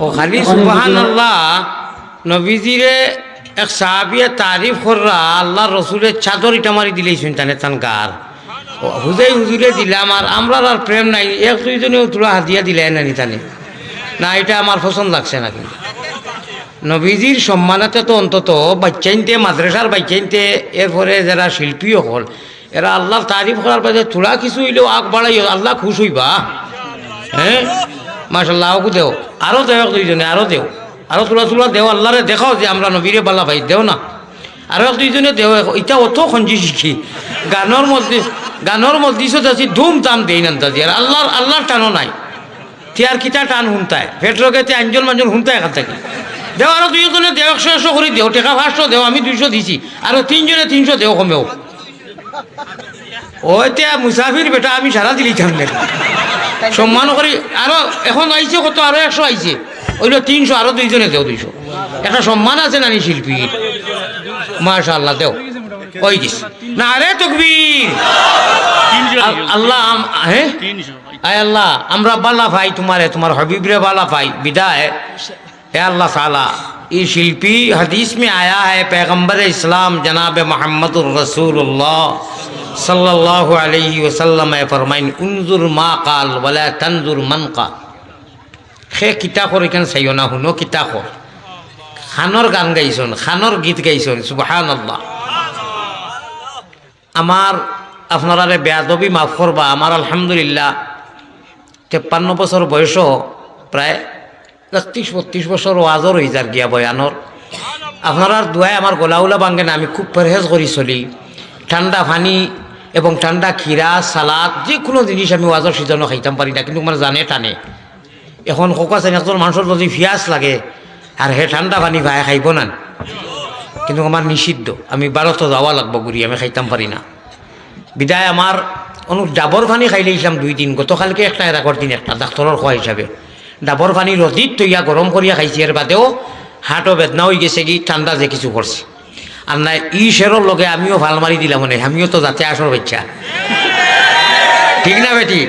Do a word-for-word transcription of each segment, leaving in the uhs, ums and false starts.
ও খালি সুবহানাল্লাহ, নবীজিরে এক সাহাবিয়ে তারিফ কররা, আল্লার রসুলে চাদর ইটা মারি দিলাইছইন তানে তান গার। ও হুজাই হুজুরে দিলাম, আর আমরার আর প্রেম নাই, এক দুইজনেও থুড়া হাদিয়া দিলাইন না নি তানে। না, ইটা আমার পছন্দ লাগছে না। কিন্তু নবীজির সম্মানাতে তো অন্তত বাইচ্চাইন্তে, মাদ্রাসার বাইচ্চাইন্তে, এরপরে যেরা শিল্পী অকল, এরা আল্লার তারিফ করার বাদে থুড়া কিছু অইলেও আগ বাড়াইও, আল্লা খুশ অইবা। হ্যাঁ, মাশাল্লাহ, অগু দেও, আরো দেও এক দুইজনে, আরো দেও, আরো থুড়া থুড়া দেও, আল্লারে দেখাও যে আমরা নবীরে বালা পাই, দেও না। আরো এক দুইজনে দেও, ইতা অত খঞ্জি শিখি। গানর মধ্যে, গানর মধ্যে আছি ধুমধাম দেইন আন্দাজি, আর আল্লার, আল্লার টানো নাই। তে আর কিতা টান হুনতায়? পেট রোগেতে আঞ্জল মাঞ্জল হুনতায় এখান থাকি। দেও আরো দুইজনে দেও, একশো একশো করি দেও, টেকা পাঁচশো দেও, আমি দুইশো দিছি, আরো তিনজনে তিনশো দেও কমেও। ওইতে মুসাফির বেটা, আমি সারা দিলিতাম না। সম্মান করি, আরো এখন আইছে কত, আরো একশো আইছে, অইলো তিনশো, আরো দুইজনে দেও দুইশো। একটা সম্মান আছে না নি শিল্পীর? মাশাআল্লাহ, দেও। ওই দিস। নারে তকবীর। আল্লাহ, আম-, হ্যাঁ? আয় আল্লাহ, আমরা বালা পাই তুমারে, তুমার হাবিবরে বালা পাই, বিদায়। এ আল্লাহ তাআলা, ই শিল্পী, হাদিস মে আয়া হ্যায়, পয়গম্বর ইসলাম জনাবে মুহাম্মদুর রাসূলুল্লাহ সাল্লাল্লাহু আলাইহি ওয়াসাল্লামে ফরমাইন, "উনজুর মা কাল ওয়ালা তানজুর মান কাল।" হে কিতা কর, ইখান চাইও না, হুনো কিতা কর। খানোর গান গাইছইন, খানোর গীত গাইছইন, সুবহানাল্লাহ। আমার, আপনারারে বেয়াদবি মাফ করবা, আমার আলহামদুলিল্লাহ তেপ্পান্ন বছর বয়সও প্রায় একত্রিশ বত্রিশ বছর ওয়াজর অই যার গিয়া বয়ানর। আপনারার দোয়ায় আমার গলা উলা ভাঙ্গে না, আমি খুব পরহেজ করি চলি। ঠান্ডা পানি এবং ঠান্ডা খিরা, সালাদ, যে কুনু জিনিস আমি ওয়াজর সিজনো খাইতাম পারি না, কিন্তু আমার জানে টানে। এখন কউক্কা চাইন, একজন মানষর যুদি পিয়াস লাগে আর হে ঠান্ডা পানি পায়, খাইবো না? কিন্তু আমার নিষিদ্ধ, আমি ভারতো যাওয়া লাগবো ঘুরি, আমি খাইতাম পারি না। বিদায় আমার অনু ডাবর পানি খাইলাইছলাম দুই দিন, গতকালকে একটা, এর আগর দিন একটা, ডাক্তরর কওয়া হিসাবে। ডাবর পানি রদিত থইয়া গরম করিয়া খাইছি, এর বাদেও হাটও বেদনা অইগেছে গি, ঠান্ডা যে কিছু পড়ছে। আর না, ই শেরর লগে আমিও ফাল মারি দিলাম, মানে, আমিও তো জাতে আশর বাইচ্চা। ঠিক না বেটি?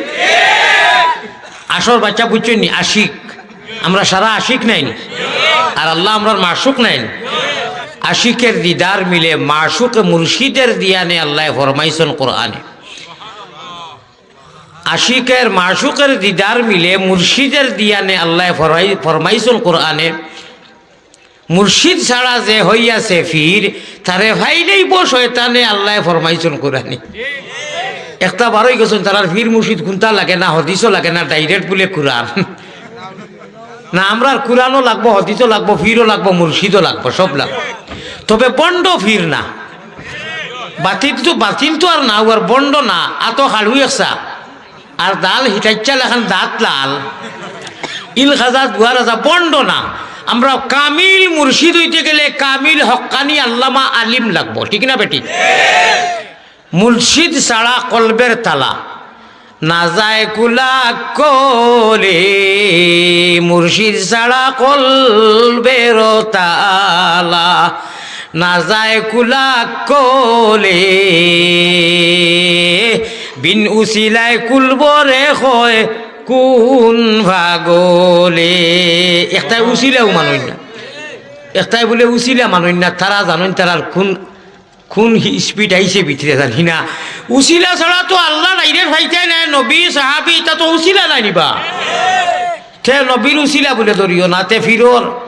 আশর বাইচ্চা বুঝছইন নি? আশিক। আমরা সারা আশিক নাইন? আর আল্লাহ আমরার মাশুক নাইন? আশিকের দিদার মিলে মাশুকে মুর্শিদের দিয়ানে, আল্লায় ফরমাইছইন কোরআনে। আশিকের মাশুকের দিদার মিলে মুর্শিদের দিয়ানে, আল্লায় ফরমাই-, ফরমাইছইন কোরআনে। মুর্শিদ ছাড়া যে হইয়াছে পীর, তারে ফাইলেইবো শয়তানে, আল্লায় ফরমাইছইন কোরআনে। একটা বারই গেছইন, তারার পীর মুর্শিদ কুনতা লাগে না, হাদিসও লাগে না, direct বুলে কোরআন। না, আমরার কোরআনও লাগবো, হাদিসও লাগবো, পীরও লাগবো, মুর্শিদও লাগবো, সব লাগবো। তবে ভন্ড পীর না। বাতিল তো, বাতিল তো আর না, আর ভন্ড না, আতো খাড়ু একসা। আর দাল হিটাইচ্ছা লাখান দাঁত লাল। ইল খাজা দুয়ার আজা ভন্ড না। আমরা কামিল মুর্শিদ অইতে গেলে কামিল হক্কানি আল্লামা আলিম লাগবো, ঠিক না বেটি? মুর্শিদ ছাড়া কলবের তালা না যায় কুলা কলে, মুর্শিদ ছাড়া কলবের তালা না যায় কুলা কলে, বিন উসিলায় কুলবরে কয় কুন ভাগলে। একটায় উসিলাও মানইন না, একটায় বুলে উসিলা মানইন না, তারা জানইন তারার কুন, কুন হি-, speed আইছে ভিতরে জানি না। উসিলা ছাড়া তো আল্লাহ নাইরে ফাইতায় নায়, নবী, সাহাবী, ইতা তো উসিলা নায় নি বা। তে নবীর উসিলা বুলে ধরিও না, তে পীরর।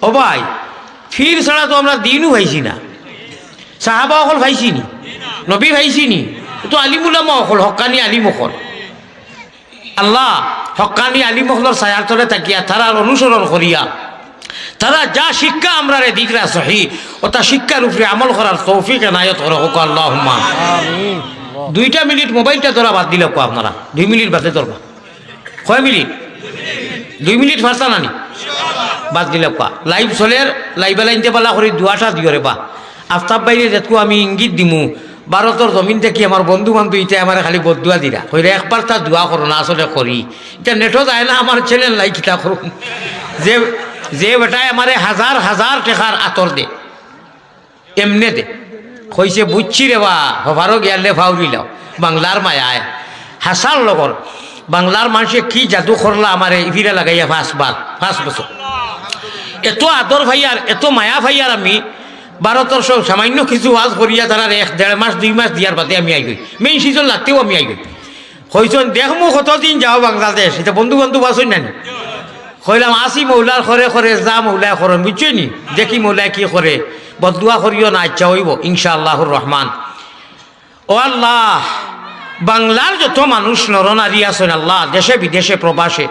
ও ভাই, পীর ছাড়া তো আমরা দিনও পাইছি না। সাহাবা অকল পাইছি নি? নবী পাইছি নি? তো আলিম উলামা অকল, হক্কানি আলিম অকল। আল্লাহ হক্কানি আলিম অকলর ছায়ার তলে থাকিয়া, তারার অনুসরণ করিয়া, তারা যা শিক্ষা আমরারে দিতরা সহি, অতা শিক্ষার উপরে আমল করার তৌফিক এনায়েত করো, কউক্কা আল্লাহুম্মা। দুইটা মিনিট মোবাইলটা ধরা বাদ দিলাউক্কা আপনারা, দুই মিনিট বাদে ধরবা। কয় মিনিট? দুই মিনিট পারতা না নি? বাদ দিলাউক্কা। Live চলের, live লাইনতে বালা করি দোয়াটা দিও রে বা। আফতাব ভাইরে যেতকু আমি ইঙ্গিত দিমু, ভারতর জমিন থাকি আমার বন্ধু বান্ধব ইতায় আমারে খালি বদদোয়া দিরা। কইরা একবার তা দোয়া করো না, আসলে করি। ইটা নেটও যায় না, আমার channel নাই, কিতা করুম? যে, যে বেটায় আমারে হাজার হাজার টেকার আতর দে, এমনে দে। কইছে, "বুঝছি রে বা, হবারও গিয়ালে ফাউরিলাও।" বাংলার মায়ায়, হাসার লগর। বাংলার মানষে কি জাদু করলা আমারে ইফিরা লাগাইয়া পাঁচবার, পাঁচ বছর। এত আদর পাইয়ার, এত মায়া পাইয়ার আমি ভারতর সব সামান্য কিছু ওয়াজ করিয়া তারার এক দেড় মাস, দুই মাস দিয়ার বাদে আমি আইগই। Main season লাগতেউ আমি আইগই। কইছইন, "দেখমু কতদিন যাও বাংলাদেশ।" ইতা বন্ধু বান্ধব আছইন না নি? কইলাম, "আছি মৌলার খরে খরে, যা মৌলায় করইন, বুঝছইন নি? দেখি মৌলায় কি করে, বদদোয়া করিও না, আচ্ছা অইবো, ইনশাআল্লাহুর রহমান।" ও আল্লাহ, বাংলার যত মানুষ নরনারী আছইন আল্লাহ, দেশে বিদেশে প্রবাসে,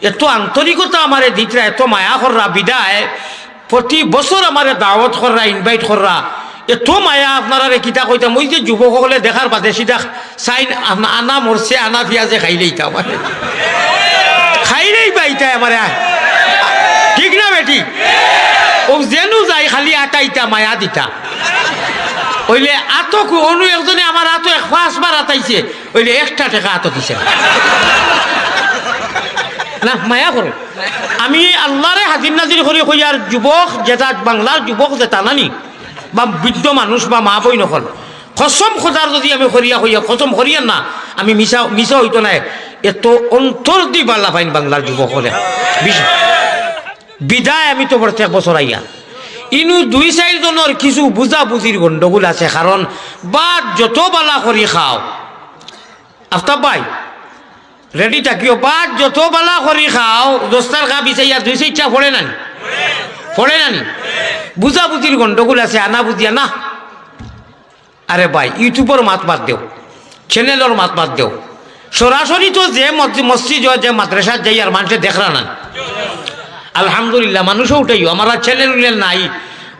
এত আন্তরিকতা আমারে দিতরা, এত মায়া কররা, বিদায় প্রতি বছর আমারে দাওয়াত কররা, invite কররা, এত মায়া আপনারারে কিতা কইতাম। ওই যে যুবক অকলে দেখার বাদে সিধা চাইন, আনা, আনা মরছে, আনা পিয়াজে খাইলেইতাম। খাইলেইবা ইতায় আমারে, ঠিক না বেটি? ও যেনু যাই খালি আতাইতা, মায়া দিতা। অইলে আতো কু-, অনু একজনে আমার আতো এক পাঁচবার আতাইছে, অইলে একটা টেকা আতো দিছে না। না, মায়া করো। আমি আল্লারে হাজির নাজির করি কইয়ার, যুবক যেতা, বাংলার যুবক যেতা নানি, বা বৃদ্ধ মানুষ বা মা বইন অকল, কসম খোদার যুদি আমি করিয়া কইয়ার, কসম করিয়ার না, আমি মিছা, মিছা অইতো নায়। এত অন্তর দি বালা পাইন বাংলার যুবক অকলে। বিশ-, বিদায় আমি তো প্রত্যেক বছর আইয়ার। ইনু দুই চাইর জনর কিছু বুঝাবুঝির গন্ডগোল আছে, কারণ ভাত যত বালা করি খাও, আফতাব ভাই, ready থাকিও, ভাত যত বালা করি খাও, দস্তার খা বিছাইয়া দুই চাইরটা পড়ে না নি? পড়ে না নি? বুঝাবুঝির গন্ডগোল আছে, আনা বুঝিয়া না। আরে ভাই, YouTube-অর মাত বাদ দেও, channel-অর মাত বাদ দেও। সরাসরি তো যে মস-, মসজিদ অয়, যে মাদ্রাসাত যাইয়ার মানষে দেখরা না। আলহামদুলিল্লাহ, মানুষও উঠাইও, আমার আর channel উইনেল নাই।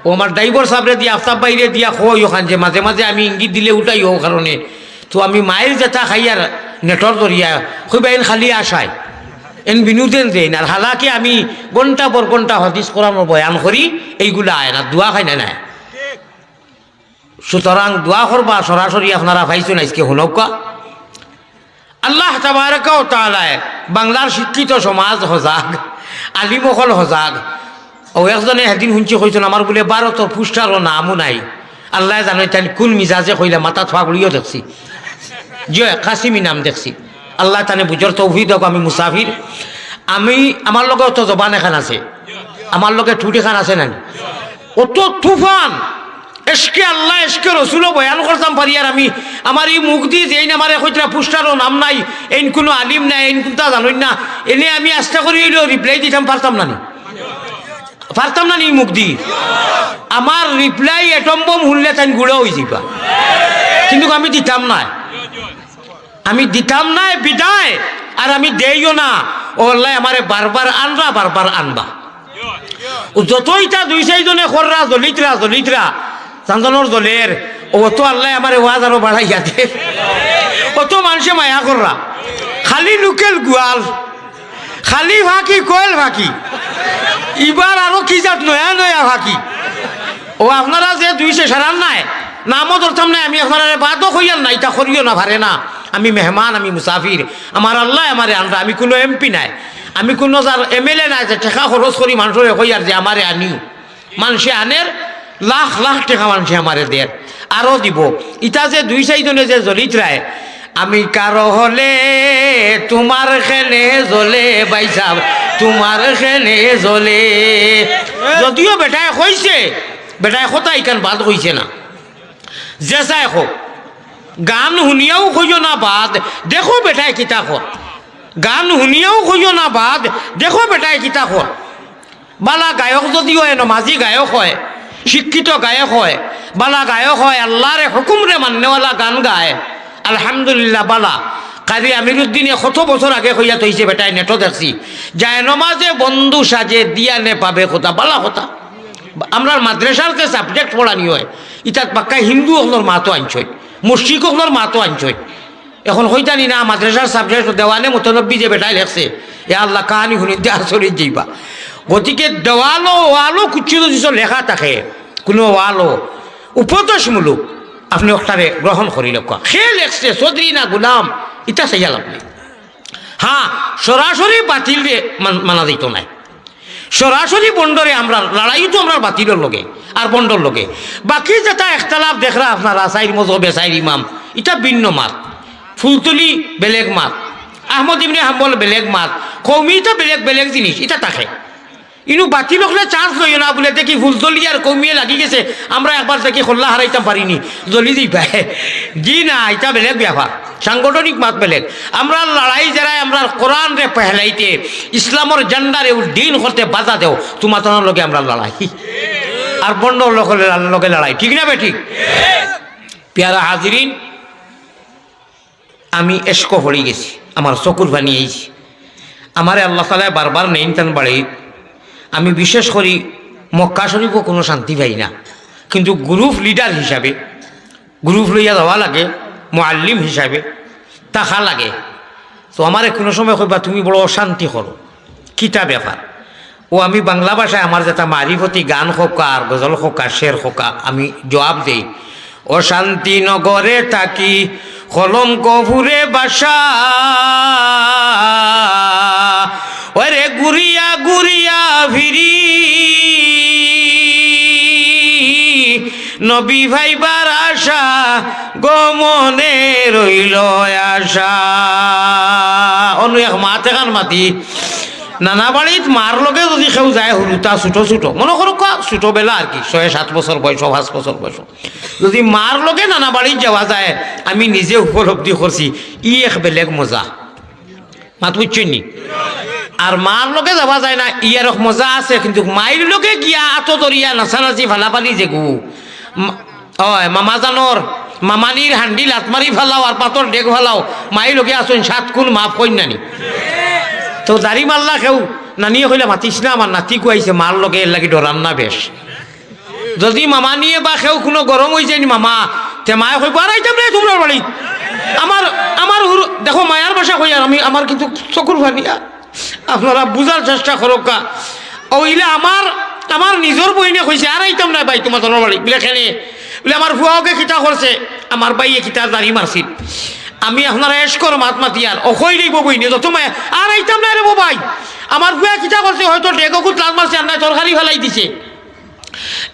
ও আমার driver সাবরে দিয়া, আফতাব ভাইরে দিয়া কই অখান যে মাঝে মাঝে আমি ইঙ্গিত দিলে উঠাইও, ও কারণে। তো আমি মাইর যেতা খাইয়ার নেটর দরিয়া, কইবা এন খালি আশায়, এন বিনোদন দেইন। আর হালাকি আমি ঘন্টা পর ঘন্টা হাদিস কোরআনর বয়ান করি, এইগুলা আয় না, দোয়া খাই না, না। সুতরাং দোয়া করবা, সরাসরি আপনারা পাইছইন আইজকে হুনউক্কা। আল্লাহ তাবারাকা ওয়া তাআলায় বাংলার শিক্ষিত সমাজ হজাগ, আলিম অকল হজাগ। ও একজনে হেদিন হুনছি কইছইন, আমার বুলে ভারতর poster-ও নামও নাই। আল্লায় জানইন তাইন কুন মিজাজে কইলা, মাথাত পাগড়িও দেখছি। জি অয়, কাসিমি নাম দেখছি। আল্লায় তানে বুঝর তৌফিক দেউক, আমি মুসাফির। আমি, আমার লগে অত জবান এখান আছে, আমার লগে ঠুট এখান আছে না নি? অত তুফান, এশকে আল্লাহ, এশকে রসুলও বয়ান করতাম পারি, আর আমি আমার ই মুখ দি যেইন আমারে কইতরা poster-ও নাম নাই, এইন কুনু আলিম নাই, এইন কুনতা জানইন না, এনে আমি আস্তা করি অইলেও reply দিতাম পারতাম না নি? পারতাম না নি ই মুখ দি? আমার reply atom bomb হুনলে তাইন গুড়া অইযিবা, কিন্তু আমি দিতাম নায়। আমি দিতাম নায় বিদায়, আর আমি দেইও না। ও আল্লায় আমারে বারবার আনরা, বারবার আনবা। ও যত ইতা দুই চাইরজনে কররা, জ্বলিতরা, জ্বলিতরা, চান্দনর জ্বলের, ও অত আল্লায় আমারে ওয়াজ আরো বাড়াইয়া দে। অত মানষে মায়া কররা, খালি লোকাল গুয়াল, খালি ফাঁকি, কয়েল ফাঁকি। ইবার আরো কি জাত নয়া নয়া ফাঁকি। ও আপনারা যে দুই চাইর সারার নায়, নামও ধরতাম নায়, আমি আপনারারে বাদও কইয়ার না, ইতা করিও না, পারে না। আমি মেহমান, আমি মুসাফির, আমার আল্লায় আমারে আনরা, আমি কুনু এমপি নায়, আমি কুনু যার এমএলএ নায় যে টেকা খরচ করি মানষরে কইয়ার যে আমারে আনিও। মানষে আনের, লাখ লাখ টেকা মানষে আমারে দের, আরো দিবো। ইতা যে দুই চাইরজনে যে জ্বলিতরায়, আমি কারো হলে তোমার খেনে জ্বলে, ভাইসাব, তোমার খেনে জ্বলে। যদিও বেটায় কইছে, বেটায় কথা ইখান বাদ কইছে না। যে চায় কউক, গান হুনিয়াও কইও না বাদ, দেখো বেটায় কিতা কর। গান হুনিয়াও কইও না বাদ, দেখো বেটায় কিতা কর। বালা গায়ক যদিও অয়, নমাজি গায়ক অয়, শিক্ষিত গায়ক অয়, বালা গায়ক অয়, আল্লাহরে হুকুমরে মাননেওয়ালা গান গায়, আলহামদুলিল্লাহ, বালা। কাজী আমিরুদ্দিনে কত বছর আগে কইয়া থইছে, বেটায় নেটো দেখছি, যায় নমাজে বন্ধু সাজে দিয়া নে পাবে খোদা, বালা কথা। আমরার মাদ্রাসার যে subject পড়ানি অয়, ইতাত বাক্কা হিন্দু অকলর মাতও আনছইন, মুশরিক অকলর মাতও আনছইন। এখন কইতানি না, মাদ্রাসার subject দেওয়ানে মুতানব্বি যে বেটায় লেখছে, এ আল্লাহ, কাহানি হুনিতে আচরিত যাইবা। গতিকে দেওয়ালো, ওয়ালো কুচ্ছু যদি লেখা থাকে, কুনু ওয়ালো উপদেশমূলক, আপনে অকটারে গ্রহণ করি লউক্কা। কে লেখছে, চৌধুরী না গুলাম, ইতা চাইয়া লাভ নাই। হ্যাঁ, সরাসরি বাতিলরে মান-, মানা যাইতো নায়। সরাসরি ভন্ডরে আমরার লড়াই তো আমরার বাতিলর লগে আর ভন্ডর লগে। বাকি যেতা একতলাফ দেখরা আপনারা, চাইর মজহবে চাইর ইমাম, ইতা ভিন্ন মাত। ফুলতলি বেলেগ মাত, আহমদ ইবনে হাম্বল বেলেগ মাত, কওমি তো বেলেগ বেলেগ জিনিস, ইটা থাকে। ইনু বাতিল অকলে chance লইও না বুলে দেখি ফুলতলি আর কওমিয়ে লাগি গেছে, আমরা একবার দেখি কল্লা হারাইতাম পারিনি, জ্বলি দিবা। জি না, ইটা বেলেগ ব্যাপার, সাংগঠনিক মাত বেলেগ। আমরার লড়াই যেরা, আমরার কোরআনরে ফেলাইতে, ইসলামর ঝান্ডারে উড্ডীন করতে বাধা দেও, তুমার লগে আমরার লড়াই। আর ভন্ড অকলর লগে লড়াই, ঠিক না বেঠিক? পিয়ারা হাজিরিন, আমি এশকো পড়ি গেছি, আমার চকুর পানি আইছে। আমারে আল্লাহ তাআলায় বারবার নেইন তান বাড়িত। আমি বিশেষ করি মক্কা শরীফো কুনু শান্তি পাই না, কিন্তু group leader হিসাবে, group লইয়া যাওয়া লাগে, মুআল্লিম হিসাবে থাকা লাগে। তো আমারে কুনু সময় কইবা, "তুমি বড় অশান্তি করো, কিতা ব্যাপার?" ও আমি বাংলা ভাষায় আমার যেটা মারিফতি গান কউক্কা আর গজল কউক্কা, শের কউক্কা, আমি জবাব দেই, "অশান্তি নগরে থাকি, কলঙ্ক পুড়ে বাসা। ওরে ঘুরিয়া ঘুরিয়া ফিরি, নবী পাইবার আশা, গো মনে রইল আশা।" অনু এক মাত এখান মাতি, নানা বাড়িত মার লগে যদি কেউ যায়, হুরুতা ছোট ছোট, মনো করউক্কা ছোটবেলা আর কি, ছয় সাত বছর বয়স, পাঁচ বছর বয়স, যদি মার লগে নানা বাড়িত যাওয়া যায়, আমি নিজে উপলব্ধি করছি, ই এক বেলেগ মজা। মাত বুঝছইন নি? আর মার লগে যাওয়া যায় না, ইয়ার এক মজা আছে, কিন্তু মাইর লগে গিয়া আতো ধরিয়া নাচানাচি ফালাফালি যেগু, মা-, অয়, মামা জানর, মামানির হান্ডি লাত মারি ফালাও আর পাতর ডেগ ফালাও, মাইর লগে আছইন সাত খুন মাফ কইন নানি। তো দাড়ি মারলা কেউ, নানিয়ে কইলা, "মাতিস না, আমার নাতি গুয়াইছে মার লগে, এর লাগি ডরান না বেশ।" যদি মামানিয়ে বা কেউ কুনু গরম অইযায়নি মামা, তে মায়ে কইবো, "আর আইতাম নায় তুমরার বাড়িত।" আমার, আমার হুরু, দেখো মায়ার ভাষা কই আর আমি, আমার কিন্তু চকুর পানি আর। আপনারা বুঝার চেষ্টা করউক্কা। অউ ইলা আমার, আমার নিজর বইনে কইছে, "আর আইতাম নায় ভাই তুমার বাড়িত।" বুলে, "কেনে?" বুলে, "আমার ফুয়াওগে কিতা করছে, আমার ভাইয়ে কিতা দাড়ি মারছিল। আমি আপনারা এশকর মাত মাতিয়ার, অউ কই লইবো বইনে, যত মায়া, আর আইতাম নায় রে বা ভাই। আমার ফুয়ায় কিতা করছে, হয়তো ডেগো কুত লাত মারছে, আর নায় তরকারি ফালাই দিছে।"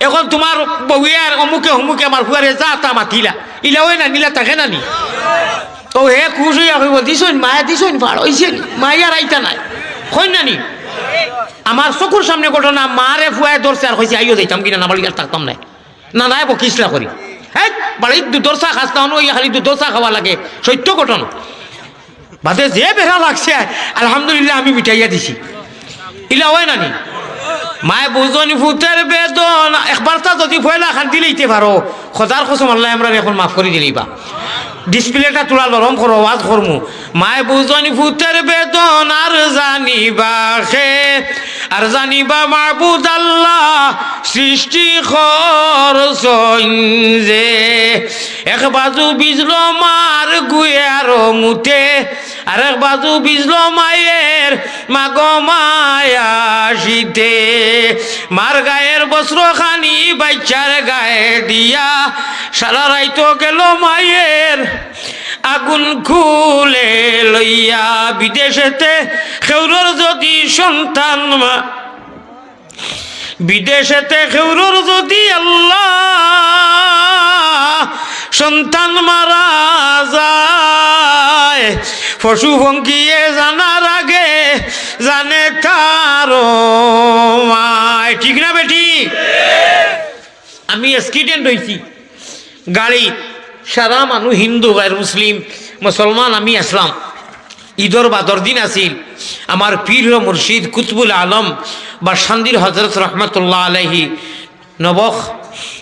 এখন তুমার বউয়ে আর অমুকে হমুকে আমার ফুয়ারে যা তা মাতিলা, ইলা অয় না নি, ইলা থাকে না নি? অউ হে খুশ অইয়া কইবো, "দিছইন মায়ে, দিছইন ফাড়, অইছে নি? মায়ে আর আইতা নায়।" কইন না নি? আমার চকুর সামনে ঘটনা, মারে ফুয়ায় ধরছে আর কইছে, "আইও যাইতাম কিনা, না বাড়ি আর থাকতাম নায়।" না, নায় বকিসলা করি। হ্যাঁ, বাড়িত দুধর চা খাস না, অনো অইয়া খালি দুধর চা খাওয়া লাগে। সত্য ঘটনা। বাদে যে বেড়া লাগছে, আলহামদুলিল্লাহ, আমি মিটাইয়া দিছি। ইলা অয় না নি? মায় বুঝইন ফুতর বেদনা, একবারতা যদি পয়লা কান্দি লইতে পারো, খোদার কসম আল্লায় আমরারে এখন মাফ করি দিলাইবা। Displayটা তুলা লরম করো, আওয়াজ করমু। মায় বুঝইন ফুতর বেদনা আর জানিবা কে, আর জানিবা মাবুদ আল্লাহ সৃষ্টি করছইন যে। এক বাজু বিজলো মার গুয়ার মুতে, আরেক বাজু বিজলো মায়ের মাগো মায়া শীতে। মার গায়ের বস্ত্র খানি বাইচ্চার গায়ে দিয়া, সারা রাইত গেল মায়ের আগুন কুলে লইয়া। বিদেশেতে কেউরর যদি সন্তান মা-, বিদেশেতে কেউরর যদি আল্লাহ সন্তান মারা যায়, পশু পঙ্খিয়ে জানার আগে জানে তার মায়। ঠিক না বেঠিক? আমি accident অইছি গাড়ি, সারা মানুষ হিন্দু, গাইর মুসলিম, মুসলমান, আমি আছলাম। ইদর বাদর দিন আছিল। আমার পীর ও মুর্শিদ কুতবুল আলম বাসকান্দির হজরত রহমতুল্লাহ আলাইহি নব-,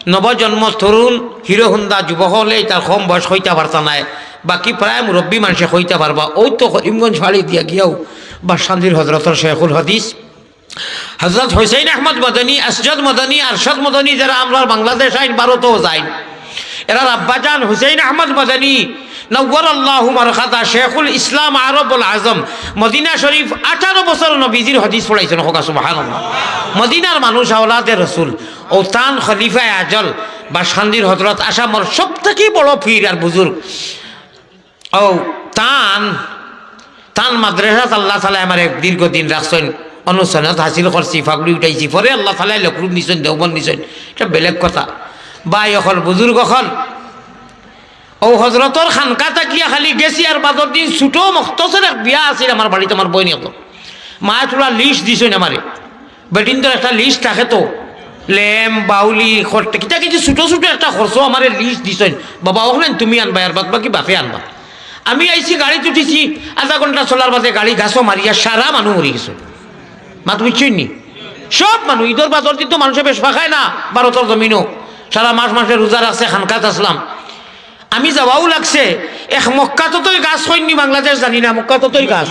নবজন্ম তরুণ হিরো হুন্দা যুবক অকলে তার কম বয়স কইতা পারতা নায়, বাকি প্রায় মুরব্বী মানষে কইতা পারবা। অউ তো করিমগঞ্জ ফাড়ি দিয়া গিয়াউ বাসকান্দির হজরতর শেখুল হাদিস হজরত হুসাইন আহমদ মাদানী, আসজাদ মাদানী, আরশাদ মাদানী, যেরা আমরার বাংলাদেশ আইন, ভারতও যাইন, এরার আব্বাজান হুসাইন আহমদ মাদানী, নাওয়ারাল্লাহু মারকাদা, শেখুল ইসলাম আরবুল আজম, মদিনা শরীফ আঠারো বছর নবীজির হাদিস পড়াইছইন। কউক্কা সুবহানাল্লাহ। মদিনার মানুষ, আওলাদে রসুল। অউ তান খলিফায়ে আজল বাসকান্দির হজরত আসামর সব থাকি বড় পীর আর বুজুর্গ। অউ, তান, তান মাদ্রাসাত আল্লাহ তাআলায় আমারে দীর্ঘদিন রাখছইন, অনো সনদ হাসিল করছি, পাগড়ি উঠাইছি, পরে আল্লাহ তাআলায় লখনউ নিছইন, দেওবন্দ নিছইন, ইটা বেলেগ কথা। ভাই অকল, বুজুর্গ অকল, অউ হজরতর খানকা থাকিয়া খালি গেছি, আর বাদর দিন ছুটো মখতসর এক বিয়া আছিল আমার বাড়িত, আমার বইন অকলর। মায়ে থুড়া লিস্ট দিছইন আমারে, বেটিন্তর একটা লিস্ট থাকে তো, লেম, বাউলি, খট্টা, কিতা কিতা ছুটো ছুটো একটা খরচ আমারে লিস্ট দিছইন, "বাবা, অখলেন তুমি আনবায়, আর বাদ বাকি বাপে আনবা।" আমি আইছি, গাড়িত উঠিছি, আধা ঘন্টা চলার বাদে গাড়ি গাছো মারিয়া সারা মানুষ মরি গেছে। মাত বুঝছইন নি? সব মানুষ, ইদর বাদর দিন তো মানষে বেশ ফাকায় না, ভারতর জমিনো সারা মাস মাসে রোজা রাখছে, খানকাত আছলাম। আমি যাওয়াও লাগছে, এক মক্কাত তৈ গাছ কইন নি, বাংলাদেশ জানি না, মক্কাত তৈ গাছ,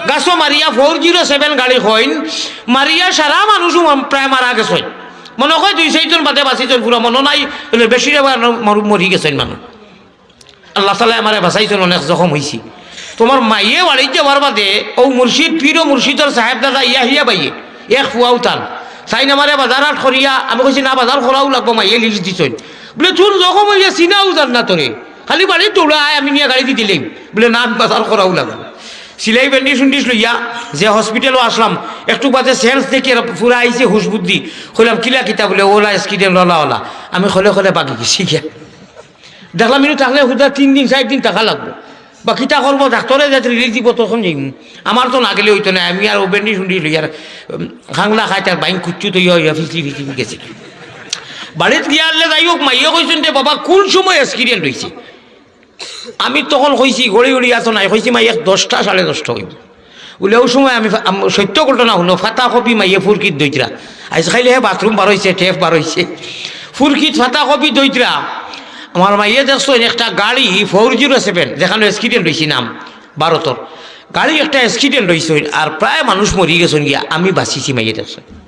গাছো মারিয়া ফোর জিরো সেভেন গাড়ি কইন, মারিয়া সারা মানুষ প্রায় মারা গেছইন। মনো কয় দুই চাইরজন বাদে বাঁচিছইন, পুরা মনো নাই, অইলে বেশিরভাগ মানুষ মরি গেছইন মানুষ। আল্লাহ তাআলায় আমারে বাঁচাইছইন, অনেক জখম অইছি। তো আমার মাইয়ে বাড়িত যাওয়ার বাদে অউ মুর্শিদ, পীর ও মুর্শিদর সাহেব দাদা ইয়াহিয়া ভাইয়ে, এক ফুয়াও তান, তাইন আমারে বাজার হাট করিয়া, আমি কইছি, "না, বাজার করাও লাগবো, মাইয়ে লিস্ট দিছইন।" বুলে, "তোর জখম অইয়া চিনাও যার না তোরে, খালি বাড়িত দৌড়া আয়, আমি নিয়া গাড়িদি দিলাইমু।" বুলে, "না, আমি বাজার করাও লাগবো।" সিলাই ব্যান্ডেজ উন্ডেজ লইয়া যে হসপিটালো আছলাম, একটু বাদে সেন্স দেখি আর পুরা আইছে হুশ বুদ্ধি। কইলাম, "কিলা কিতা?" বুলে, "অলা অ্যাক্সিডেন্ট, অলা অলা।" আমি খলে খলে বাগি গেছি গিয়া। দেখলাম, ইনো থাকলে হুদা তিন দিন, চাইর দিন থাকা লাগবো। বা কিতা করবো, ডাক্তরে যে রিলিজ দিবো, তখন যাইমু। আমার তো না গেলে অইতো নায়, আমি আর অউ ব্যান্ডেজ উন্ডেজ লইয়া আর, উম, খাংলা খাইতে আর বাইন কুচ্ছু তো ইয়া, ইয়া ফিসলি ফিসলি গেছি। বাড়িত গিয়া আনলে যাই হোক, মাইয়ে কইছইন যে, "বাবা, কুন সময় অ্যাক্সিডেন্ট অইছে?" আমি তখন কইছি, "ঘড়ি উড়ি আতো নাই।" কইছি, "মাই, এক দশটা, সাড়ে দশটা অইবো।" বুলে, "অউ সময় আমি ফা-, আম-, সত্য ঘটনা হুনো, ফাতা কপি মাইয়ে ফুরকিত দইতরা।" আইজ খাইলে হে বাথরুম বার অইছে, টেপ বার অইছে। ফুরকিত ফাতা কপি দইতরা। আমার মাইয়ে দেখছইন একটা গাড়ি ফোর জিরো সেভেন, যেখানো অ্যাক্সিডেন্ট অইছে নাম ভারতর। গাড়ি একটা অ্যাক্সিডেন্ট অইছে, আর প্রায় মানুষ মরি গেছইন গিয়া, আমি বাঁচিছি, মাইয়ে দেখছইন।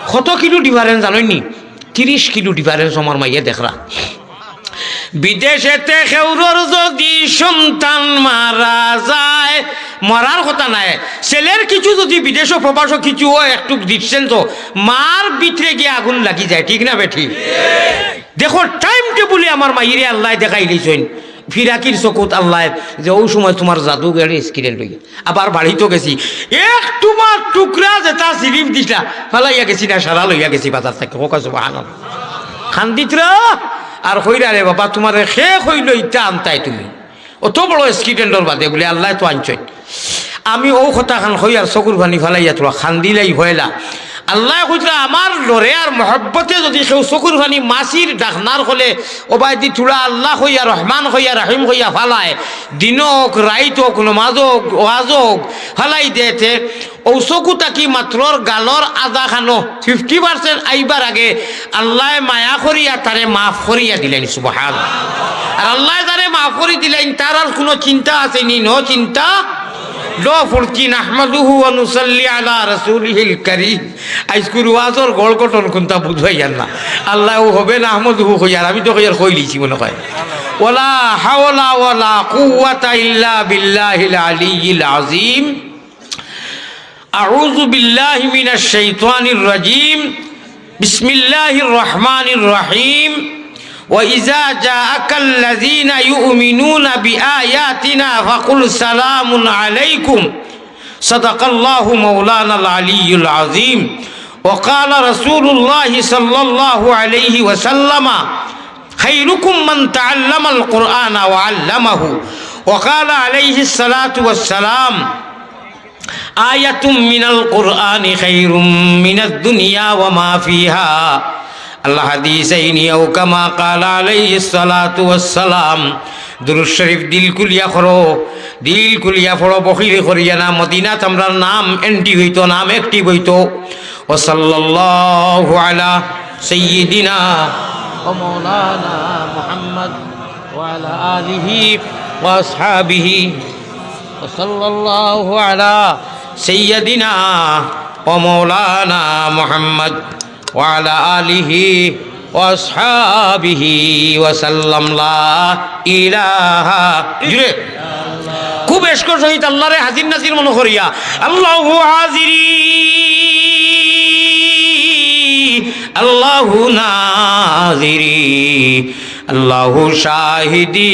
কত কিলো ডিফারেন্স জানইন নি? তিরিশ কিলো ডিফারেন্স আমার মাইয়ে দেখরা। বিদেশেতে কেউরর যদি সন্তান মারা যায়, মরার কথা নায়, ছেলের কিছু যদি বিদেশো প্রবাসো কিছু অয়, একটু ডিস্টেন্সো, মার ভিতরে গিয়া আগুন লাগি যায়, ঠিক না বেঠিক? দেখো, টাইম টেবুলে আমার মাইরে আল্লায় দেখাইলিছইন, ফিরাকির চকুত আল্লায়, যে অউ সময় তুমার জাদু গাড়ি অ্যাক্সিডেন্ট অইয়া আবার বাড়িত গেছি, এক টুমার টুকরা যেটা স্লিপ দিছলা, ফালাইয়া গেছি না, সারা লইয়া গেছি বাজার থাকি। কউক্কা সুবহানাল্লাহ। কান্দিতরা আর কইরা, "রে বাবা, তুমারে কে কইলো ইটা আনতায় তুমি? অত বড় অ্যাক্সিডেন্টর বাদে?" বুলে, "আল্লায় তো আনছইন।" আমি অউ কথাখান কই আর চকুর পানি ফালাইয়া থুড়া কান্দিলাই পয়লা। আল্লায় কইতরা, আমার ডরে আর মহব্বতে যদি কেউ চকুর পানি মাছির ঢাকনার খলে, অবায়দি থুড়া আল্লাহ কইয়া, রহমান কইয়া, রহিম কইয়া ফালায়, দিন অউক, রাইত অউক, নমাজ অউক, ওয়াজ অউক, ফালাই দেয় তে, অউ চকু থাকি মাত্রর গালর আধা খানো ফিফটি পার্সেন্ট আইবার আগে আল্লায় মায়া করিয়া তারে মাফ করিয়া দিলাইন। সুবহান। আর আল্লায় যারে মাফ করি দিলাইন, তার আর কুনু চিন্তা আছে নি? No চিন্তা, no ফুর্তি। নাহমাদুহু ওয়া নুসাল্লি আলা রাসূলিহিল কারীম। আইজকুর ওয়াজর গড় গঠন কুনতা বুঝাইয়ার না। আল্লায় অউ হবে নাহমাদুহু কইয়ার, আমি তো কইয়ার কইলিছি মনো কয়। ওয়ালা হাওলা ওয়ালা কুওয়াতা ইল্লা বিল্লাহিল আলিয়্যিল আযীম। أعوذ بالله من الشيطان الرجيم. بسم الله الرحمن الرحيم. وإذا جاءك الذين يؤمنون بآياتنا فقل سلام عليكم. صدق الله مولانا العلي العظيم. وقال رسول الله صلى الله عليه وسلم: خيركم من تعلم القرآن وعلمه. وقال عليه الصلاة والسلام: آية من القرآن خير من الدنيا وما فيها. الحديثين أو كما قال عليه الصلاة والسلام. দুরূদ শরীফ দিল খুলিয়া পড়ো, দিল খুলিয়া পড়ো, বখিলি করিয়া না। মদিনাত আমরার নাম এন্ট্রি অইতো, নাম অ্যাক্টিভ অইতো। وصلى الله على سيدنا ومولانا محمد وعلى آله وأصحابه. وصلى الله على سيدنا ومولانا محمد وعلى آله وأصحابه وسلم. لا إله, জুরে, খুব এশকর সহিত আল্লারে হাজির নাজির মনো করিয়া, আল্লাহু হাজিরি, আল্লাহু নাজিরি, আল্লাহু শাহিদি,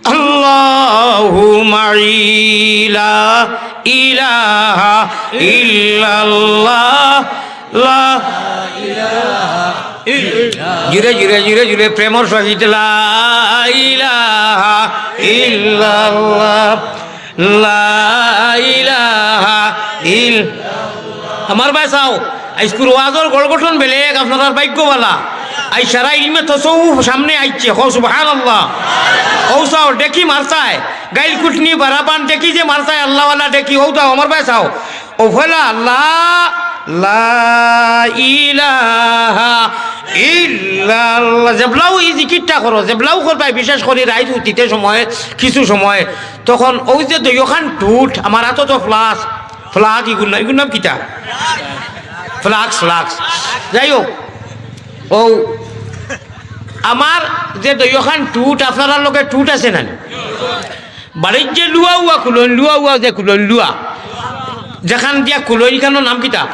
আল্লাহু মাই, লা ইলাহা ইল্লাল্লাহ, লা ইলাহা ইল্লাল্লাহ। জুরে জুরে জুরে জুরে প্রেমর সহিত লা ইলাহা ইল্লাল্লাহ, লা ইলাহা ইল-, আমার ভাই চাও, আইজকুর ওয়াজর গড় গঠন বেলেগ, আপনারার ভাগ্য বালা। আইজ সারা ইলমে তসৌফ সামনে আইছে, কও সুবহানাল্লাহ। অউ চাও, ডেকি মারতায়, গাইল কুটনি বারাবান ডেকি যে মারতায়, আল্লাহওয়ালা ডেকি, অউ চাও, আমার ভাই চাও। অউ পয়লা লা, লা ইলাহা ইল্লাল্লাহ। যেবলাউ ই জিকিরটা করো, যেবলাউ করবায়, বিশেষ করি রাইত হুতিতে সময়, কিছু সময়, তখন অউ যে দুইওখান ঠুট, আমার আতো তো ফ্লাস, ফ্লাগ, ইগুর নাম, ইগুর নাম কিতা? Flask, flask. যাই হোক, অউ আমার যে দুইওখান ঠুট, আপনারার লগে ঠুট আছে না নি? বাড়ির যে লুয়া উয়া খুলইন, লুয়া উয়া যে খুলইন, লুয়া যেখান দিয়া খুলইন, ইখানর নাম কিতা?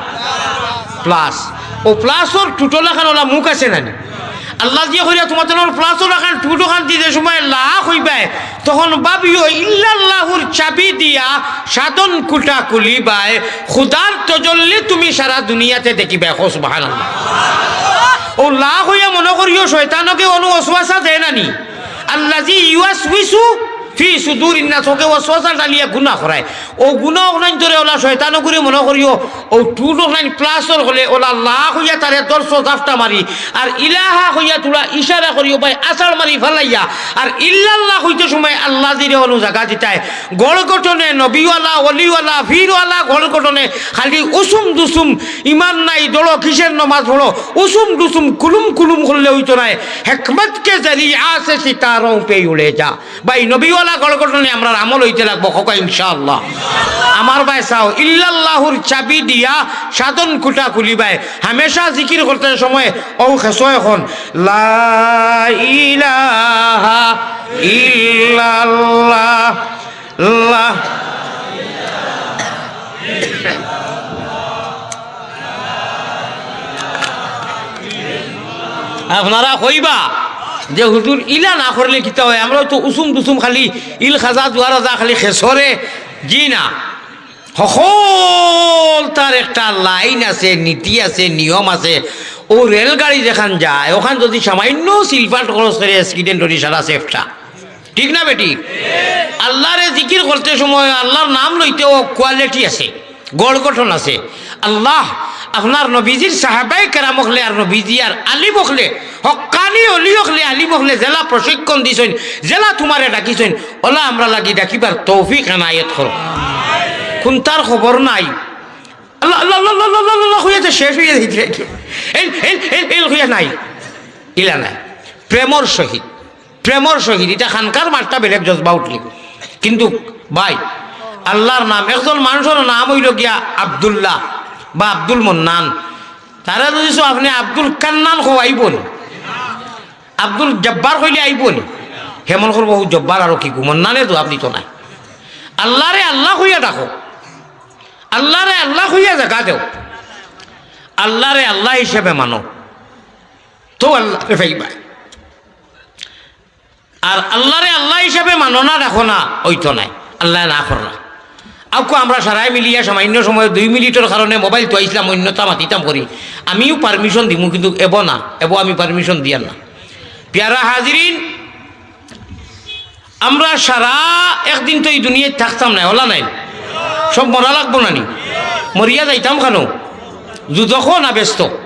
প্লাস। অউ প্লাসর ঠুটর লাখান অলা মুখ আছে না নি? আল্লায় যে কইরা তুমার প্লাসর লাখান ঠুটর লাখান দি যে সময় লা কইবায়, তখন ভাবিও ইল্লাল্লাহুর চাবি দিয়া সাধন কুটা খুলিবায়, খুদার তজল্লি তুমি সারা দুনিয়াতে দেখিবায়। কও সুবহানাল্লাহ। অউ লা কইয়া মনো করিও শয়তানকে অনো ওয়াসওয়াসা দেয় না নি? আল্লাযী ইউয়াসউিসু ফি সুদুরিন নাস, অকে ওয়াসওয়াসা ডালিয়া গুনা করায়। অউ গুনা অকলাইন ধরে অলা শয়তান অগুরে মনো করিও, অউ ঠুট অকলাইন প্লাসর হলে অলা লা কইয়া তারে ধরছো জাপটা মারি, আর ইলাহা কইয়া থুড়া ইশারা করিও ভাই আছাড় মারি ফালাইয়া, আর ইল্লাল্লাহ কইতে সময় আল্লাযীরে অনো জাগা দিতায়। গড় গঠনে নবীওয়ালা, অলিওয়ালা, পীরওয়ালা গড় গঠনে খালি উসুম দুসুম, ইমান নাই, দৌড়ো, কিসের নমাজ পড়ো, উসুম দুসুম, কুলুম কুলুম করলে অইতো নায়। হেকমত কে জরিয়া সে সিতারোঁ পে উড়ে যা। ভাই, নবীওয়ালা গড় গঠনে আমরার আমল অইতে লাগবো, কউক্কা ইনশাআল্লাহ। আমার ভাই চাও, ইল্লাল্লাহুর চাবি দিয়া সাধন কুটা খুলিবায়। হামেশা জিকির করতে সময় অউ খেছো অখন, লা ইলাহা ইল্লাল্লাহ, লা আপনারা কইবা যে, "হুজুর, ইলা না করলে কিতা অয়? আমরাও তো উসুম দুসুম খালি ইল খাজা জুয়ারা যা খালি খেছরে।" জি না, হকলতার একটা লাইন আছে, নীতি আছে, নিয়ম আছে। অউ রেলগাড়ি যেখান যায়, অখান যুদি সামাইন্য সিলপাট খরচ করে অ্যাক্সিডেন্ট অইলে সারা সেফটা। ঠিক না বেঠিক? আল্লারে জিকির করতে সময় আল্লার নাম লইতেও কোয়ালিটি আছে, গড় গঠন আছে। আল্লাহ আপনার নবীজির সাহাবায়ে কেরাম অকলে আর নবীজি আর আলিম অকলে, হক্কানি অলি অকলে, আলিম অকলে যেলা প্রশিক্ষণ দিছইন, যেলা তুমারে ডাকিছইন, অলা আমরার লাগি ডাকিবার তৌফিক এনায়েত করো। কুন্তার খবর নাই। আল্লাহ, আল্লাহ, আল্লাহ, আল্লাহ, আল্লাহ, আল্লাহ কইয়া যে শেষ অইয়া যাইতে। এই, এই, এই, এই কইয়া নাই। ইলা নাই। প্রেমর সহিত। প্রেমর সহিত, ইটা খানকার মাতটা বেলেগ জজবা উঠলি। কিন্তু ভাই, আল্লার নাম, একজন মানষর নাম অইলো গিয়া আব্দুল্লাহ বা আব্দুল মন্নান, তারে যুদি কও আপনে আব্দুল কান্নান কও, আইবো নি? আব্দুল জব্বার কইলে আইবো নি? হেমন করবো, "হউ জব্বার আরো কিগু, মন্নানে তো আপনি তো নাই।" আল্লারে আল্লাহ কইয়া ডাকো, আল্লারে আল্লাহ কইয়া জাগা দেও, আল্লারে আল্লাহ হিসাবে মানো, তো আল্লারে পাইবা। আর আল্লারে আল্লাহ হিসাবে মানো না, রাখো না, অইতো নায়। আল্লায় না কররা। আউক্কা আমরা সারায় মিলিয়া সামাইন্য সময় দুই মিনিটর কারণে মোবাইল থুয়াইছলাম, অইন্যতা মাতিতাম করি। আমিও পারমিশন দিমু, কিন্তু এবো না, এবো আমি পারমিশন দিয়ার না। পিয়ারা হাজিরিন, আমরা সারা একদিন তো ই দুনিয়াত থাকতাম নায়, অলা নায়? সব মরা লাগবো না নি? মরিয়া যাইতাম কানো? দুজখো না বেহেস্তো?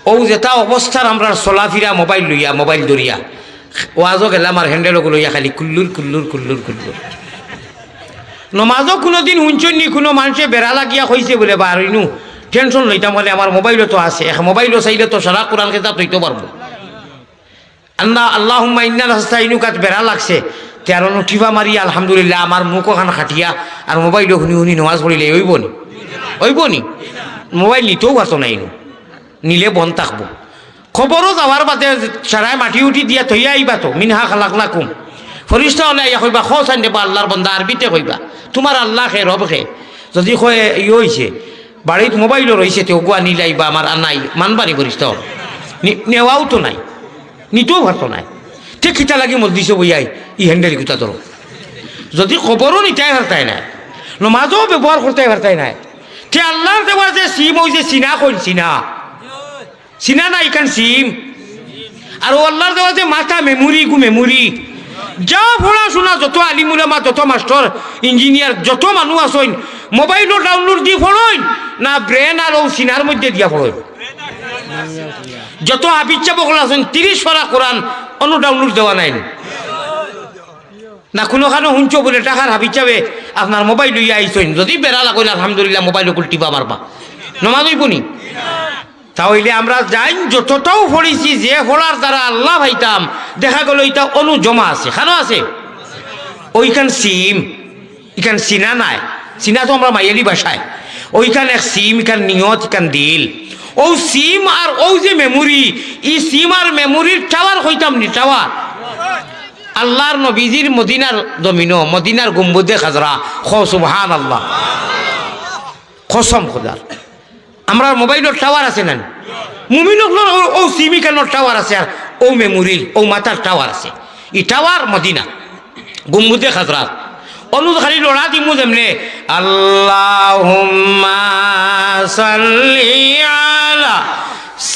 অউ যেটা অবস্থার আমরার চলাফিরা মোবাইল লইয়া, মোবাইল ধরিয়া, ওয়াজো গেলাম আর হ্যান্ডেল অগু লইয়া খালি কুল্লুর, কুল্লুর, কুল্লুর, কুল্লুর। নমাজো কুনুদিন হুনছইন নি কুনু মানষে বেড়া লাগিয়া কইছে বুলে, "বা আর ইনু টেনশন লইতাম বুলে, আমার মোবাইলো তো আছে, এক মোবাইলো চাইলে তো সারা কোরআন খেতা থইতো পারবো।" আল্লাহ, আল্লাহুম্মা ইন্না নাস্তাইনুকাত বেড়া লাগছে, তে আর অনো টিপা মারি, আলহামদুলিল্লাহ, আমার মুখ অখান খাটিয়া, আর মোবাইলো হুনি হুনি নমাজ পড়িলে অইবো নি? অইবো নি? মোবাইল নিতেও পারতো নায় ইনু, নিলে বন্ধ থাকবো। কবরো যাওয়ার বাদে সারায় মাটি উটি দিয়া থইয়া আইবা তো, "মিনহা খালাকনাকুম।" ফিরিস্তা অকলে আইয়া কইবা, "কও চাইন রেবা আল্লার বন্দা", আরবিতে কইবা, "তুমার আল্লাহ কে, রব কে?" যুদি কয়, "ইয়ে অইছে, বাড়িত মোবাইলও রইছে, তে অগুয়া নিলাইবা, আমার আর নাই", মানবা নি ফিরিস্তা অকলে? নি-, নেওয়াও তো নাই, নিতেও পারতো নায়। তে কিতা লাগি মজলিসো বইয়াই ই হ্যান্ডেল কুতা ধরো? যুদি কবরও নিতায় পারতায় নায়, নমাজও ব্যবহার করতায় পারতায় নায়, তে আল্লার দেওয়া যে সিম, অউ যে সিনা কইন, সিনা, সিনা না ইখান সিম, আর অউ আল্লার দেওয়া যে মাথা, মেমুরি গু মেমুরি, যা পড়াশুনা, যত আলিম উলামা, যত মাস্টর, ইঞ্জিনিয়ার, যত মানুষ আছইন, মোবাইলো ডাউনলোড দি পড়ইন, না ব্রেন আর অউ সিনার মধ্যে দিয়া পড়ইন। যত হাফিজ সাব অকল আছইন, তিরিশ পারা কোরআন অনো ডাউনলোড দেওয়া নাইন। না কুনুখানো হুনছো বুলে টাকার হাফিজ সাবে আপনার মোবাইল লইয়া আইছইন, যদি বেড়া লাগাইল, আলহামদুলিল্লাহ, মোবাইল অকল টিপা মারবা, নমাজ অইবো নি? তা অইলে আমরা যাইন যতটাও পড়ছি, যে পড়ার দ্বারা আল্লাহ পাইতাম, দেখা গেল ইটা অনো জমা আছে, খানো আছে? অউখান সিম, ইখান সিনা নায়, সিনা তো আমরা মায়ালি ভাষায়, অউখান এক সিম, ইখান নিয়ত, ইখান দিল। অউ সিম আর অউ যে মেমুরি, ই সিম আর মেমুরির টাওয়ার কইতাম নি, টাওয়ার। আল্লার নবীজির মদিনার জমিনো, মদিনার গম্বুজে খাজরা, কও সুবহানাল্লাহ। কসম খোদার, আমরার মোবাইলর টাওয়ার আছে না নি? মুমিন অকলর অউ, অউ সিম ইখানর টাওয়ার আছে, আর অউ মেমুরির, অউ মাথার টাওয়ার আছে। ই টাওয়ার মদিনা, গম্বুজে খাজরা। অনো খালি লড়া দিমু যেমনে, আল্লাহুম্মা সাল্লি আলা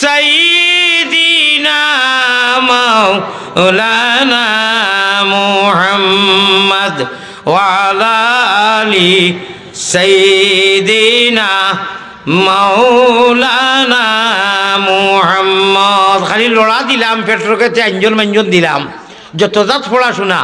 সাইয়্যিদিনা মাওলানা মুহাম্মদ ওয়া আলা আলি সাইয়্যিদিনা মাওলানা মুহাম্মদ। খালি লড়া দিলাম, পেটর কাছে আঞ্জন মাঞ্জন দিলাম, যত জাত পড়াশুনা,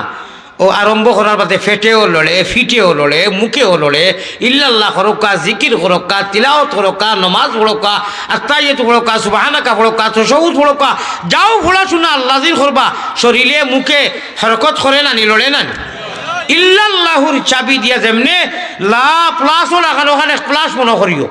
অউ আরম্ভ করার বাদে পেটেও লড়ে, ফিটেও লড়ে, মুখেও লড়ে, ইল্লাল্লাহ করউক্কা, জিকির করউক্কা, তিলাওত করউক্কা, নমাজ পড়উক্কা, আত্তাহিয়াতু পড়উক্কা, সুবহানাকা পড়উক্কা, তশাহুদ পড়উক্কা, যাও পড়াশুনা আল্লাজির করবা, শরীরে মুখে হরকত করে না নি, লড়ে না নি? ইল্লাল্লাহুর চাবি দিয়া যেমনে লা প্লাসও লাগানো, অখান এক প্লাস মনো করিও।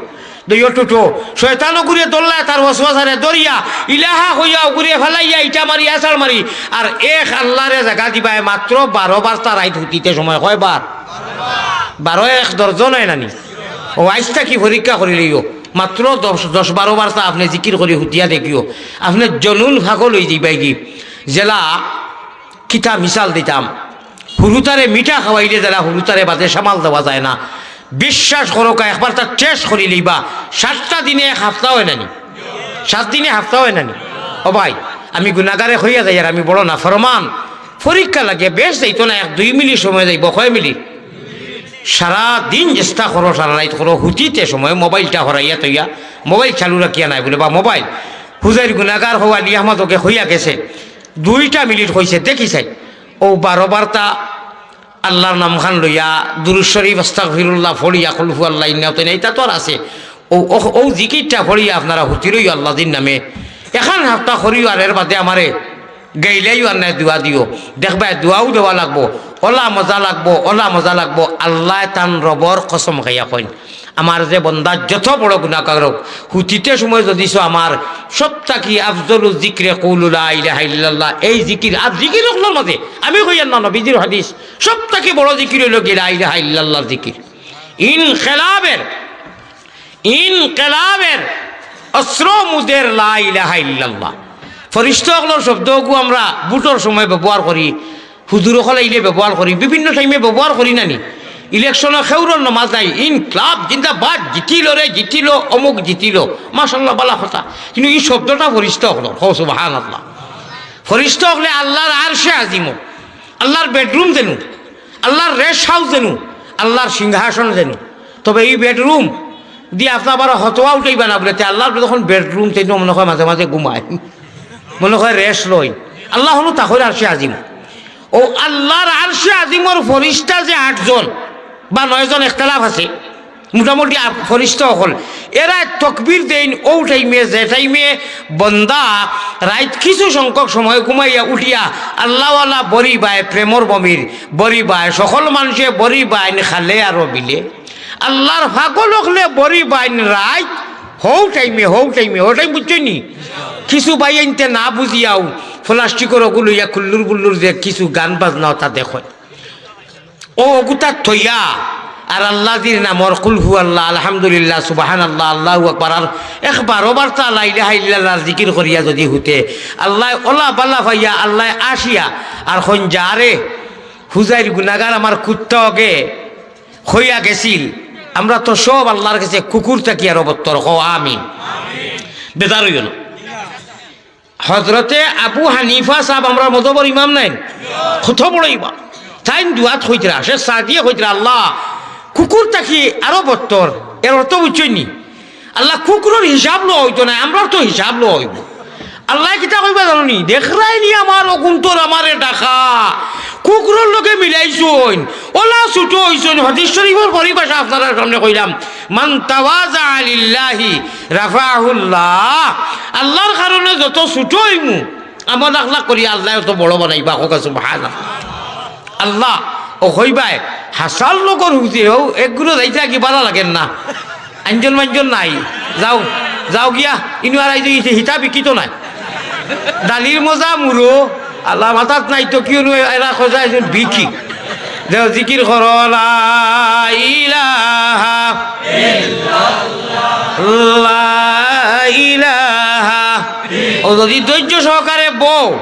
দইও টুটো, শয়তান অগুরে ধরলায়, তার ওয়াসওয়াসারে ধরিয়া, ইলাহা কইয়া অগুরে ফালাইয়া, ইটা মারি, আছাড় মারি, আর এক আল্লারে জাগা দিবায় মাত্র বারো বার্তা রাইত হুতিতে সময়। কয়বার? বারো এক দশ নয় না নি? অউ আইজ থাকি পরীক্ষা করিলিও, মাত্র দশ, দশ বারো বার্তা আপনে জিকির করি হুতিয়া দেখিও, আপনে জনুন ফাগল অইযিবায়গি। যেলা কিতা মিসাল দিতাম, হুরুতারে মিঠা খাওয়াইলে যেলা হুরুতারে বাদে সামাল দেওয়া যায় না, বিশ্বাস করউক্কা, একবার তা টেস্ট করিলিবা, সাতটা দিনে এক হাপ্তা অয় না নি, সাত দিনে হাপ্তা অয় না নি। ও ভাই, আমি গুনাগারে কইয়া যাইয়ার, আমি বড় নাফরমান। পরীক্ষা লাগে, বেশ যাইতো না, এক দুই মিনিট সময় যাইবো, কয় মিনিট? সারা দিন চেষ্টা করো, সারা রাইত করো, হুতিতে সময় মোবাইলটা হরাইয়া থইয়া, মোবাইল চালু রাখিয়া নাই বুলে, বা মোবাইল, হুজাইর গুনাগার হউ আলী আহমদ অগে কইয়া গেছে, দুইটা মিনিট কইছে, দেখি চাই, অউ বারো বার্তা আল্লার নামখান লইয়া, দুরুদ শরিফ, আস্তাগফিরুল্লাহ পড়িয়া, কুলহু আল্লাহ ইন্না তো নাই, ইটা তো আর আছে। অউ, অউ, অউ জিকিরটা পড়িয়া আপনারা হুতি রইও আল্লাজির নামে। এখান হাপ্তা করিও, আর এর বাদে আমারে গাইলাইও আর নায় দোয়া দিও। দেখবায় দোয়াও দেওয়া লাগবো। অলা মজা লাগবো, অলা মজা লাগবো। আল্লায় তান রবর কসম খাইয়া কইন, আমার যে বন্দা যত বড় গুনাগার অউক, হুতিতে সময় যুদি সো আমার সব থাকি আফজলু জিকরে কওলু লা ইলাহা ইল্লাল্লাহ, এই জিকির, আর জিকির অকলর মাঝে আমি কইয়ার না, নবীজির হাদিস, সব থাকি বড় জিকির অইলো গি লা ইলাহা ইল্লাল্লাহর জিকির। ইনকিলাবের, ইনকিলাবের অস্ত্র মুদের লা ইলাহা ইল্লাল্লাহ। ফরিস্তা অকলর শব্দগু আমরা ভোটর সময় ব্যবহার করি, হুজুর অকল আইলে ব্যবহার করি, বিভিন্ন টাইমে ব্যবহার করি না নি? ইলেকশনো খেউরর নমাজ নাই, ইনকিলাব জিন্দাবাদ, জিতিলো রে, জিতিলো, অমুক জিতিলো, মাশাআল্লাহ, বালা কথা। কিন্তু ই শব্দটা ফরিস্তা অকলর, কও সুবহানাল্লাহ। ফরিস্তা অকলে আল্লার আরশে আজিমো, আল্লার বেডরুম যেনু, আল্লার রেস্ট হাউস যেনু, আল্লার সিংহাসন যেনু। তবে ই বেডরুম দি আপনার বারো হতোয়া উঠাইবা না বুলে, তে আল্লার যখন বেডরুম, তে মনে কয় মাঝে মাঝে ঘুমায়, মনে কয় রেস্ট লয়। আল্লাহ হনু তাকইর আরশে আজিম। অউ আল্লার আরশে আজিমর ফরিস্তা যে আটজন বা নয়জন, একতলাফ আছে, মোটামুটি আ-, ফরিস্তা অকল, এরা তকবির দেইন অউ টাইমে, যে টাইমে বন্দা রাইত কিছু সংখ্যক সময় ঘুমাইয়া উঠিয়া আল্লাওয়ালা বড়ি বায়, প্রেমর বমির বড়ি বায়, সকল মানষে বড়ি বাইন খালে আরো বিলে, আল্লার পাগল অকলে বড়ি বাইন রাইত হউ টাইমে, হউ টাইমে, হউ টাইম বুঝছইন নি? কিছু বাইয়াইন্তে না বুঝিয়াউ প্লাস্টিকর অগু লইয়া খুল্লুর বুল্লুর যে কিছু গান বাজনা অতা দেখইন। অউ অগুতা থইয়া আর আল্লাজির নামর কুলহু আল্লাহ, আলহামদুলিল্লাহ, সুবহানাল্লাহ, আল্লাহু আকবার, আর এক বারো বার্তা লা ইলাহা ইল্লাল্লাহর জিকির করিয়া যুদি হুতে, আল্লায় অলা বালা পাইয়া, আল্লায় আসিয়া আর কইন, যা রে, হুজাইর গুনাগার আমার কুত্তা অগে কইয়া গেছিল, আমরা তো সব আল্লার গেছে কুকুর থাকি আরো বত্তর, কও আমিন। বেজার অইও না। হজরতে আবু হানিফা সাব আমরার মজহবর ইমাম নাইন, কত বড় ইমাম। তাইন দোয়াত কইতরা, শেখ সাদিয়ে কইতরা, "আল্লাহ, কুকুর থাকি আরো বদতর।" এর অর্থ বুঝছইন নি? আল্লাহ, কুকুরর হিসাব লওয়া অইতো নায়, আমরার তো হিসাব লওয়া অইবো। আল্লায় কিতা কইবা জানো নি? "দেখরায় নি আমার অগুন্তর আমারে ডাকা, কুকুরর লগে মিলাইছইন, অলা ছুটো অইছইন।" হাদিস শরীফর পরিভাষা আপনারার সামনে কইলাম, "মান তাওয়াজা লিল্লাহি রাফাহুল্লাহ।" আল্লাহর কারণে যত ছুটো অইমু, আমল আখলাক করি, আল্লায় অত বড় বানাইবা। কউক্কা সুবহানাল্লাহ। আল্লাহ, অউ কইবায়, "হাসার লগর হুজুর, অউ একগুলো যাইতা কি বালা লাগের না?" আঞ্জন মাঞ্জন নাই, যাও, যাও গিয়া, ইনু আর আইজ হিতা বিকিত নাই। ডালির মজা মুরো, আল্লাহ মাথাত নাই তো কিও নু এরা খোঁজা একজন বিকি। যাও জিকির করো, লা ইলাহা ইল্লাল্লাহ, লা ইলাহা। অউ যদি ধৈর্য সহকারে বও,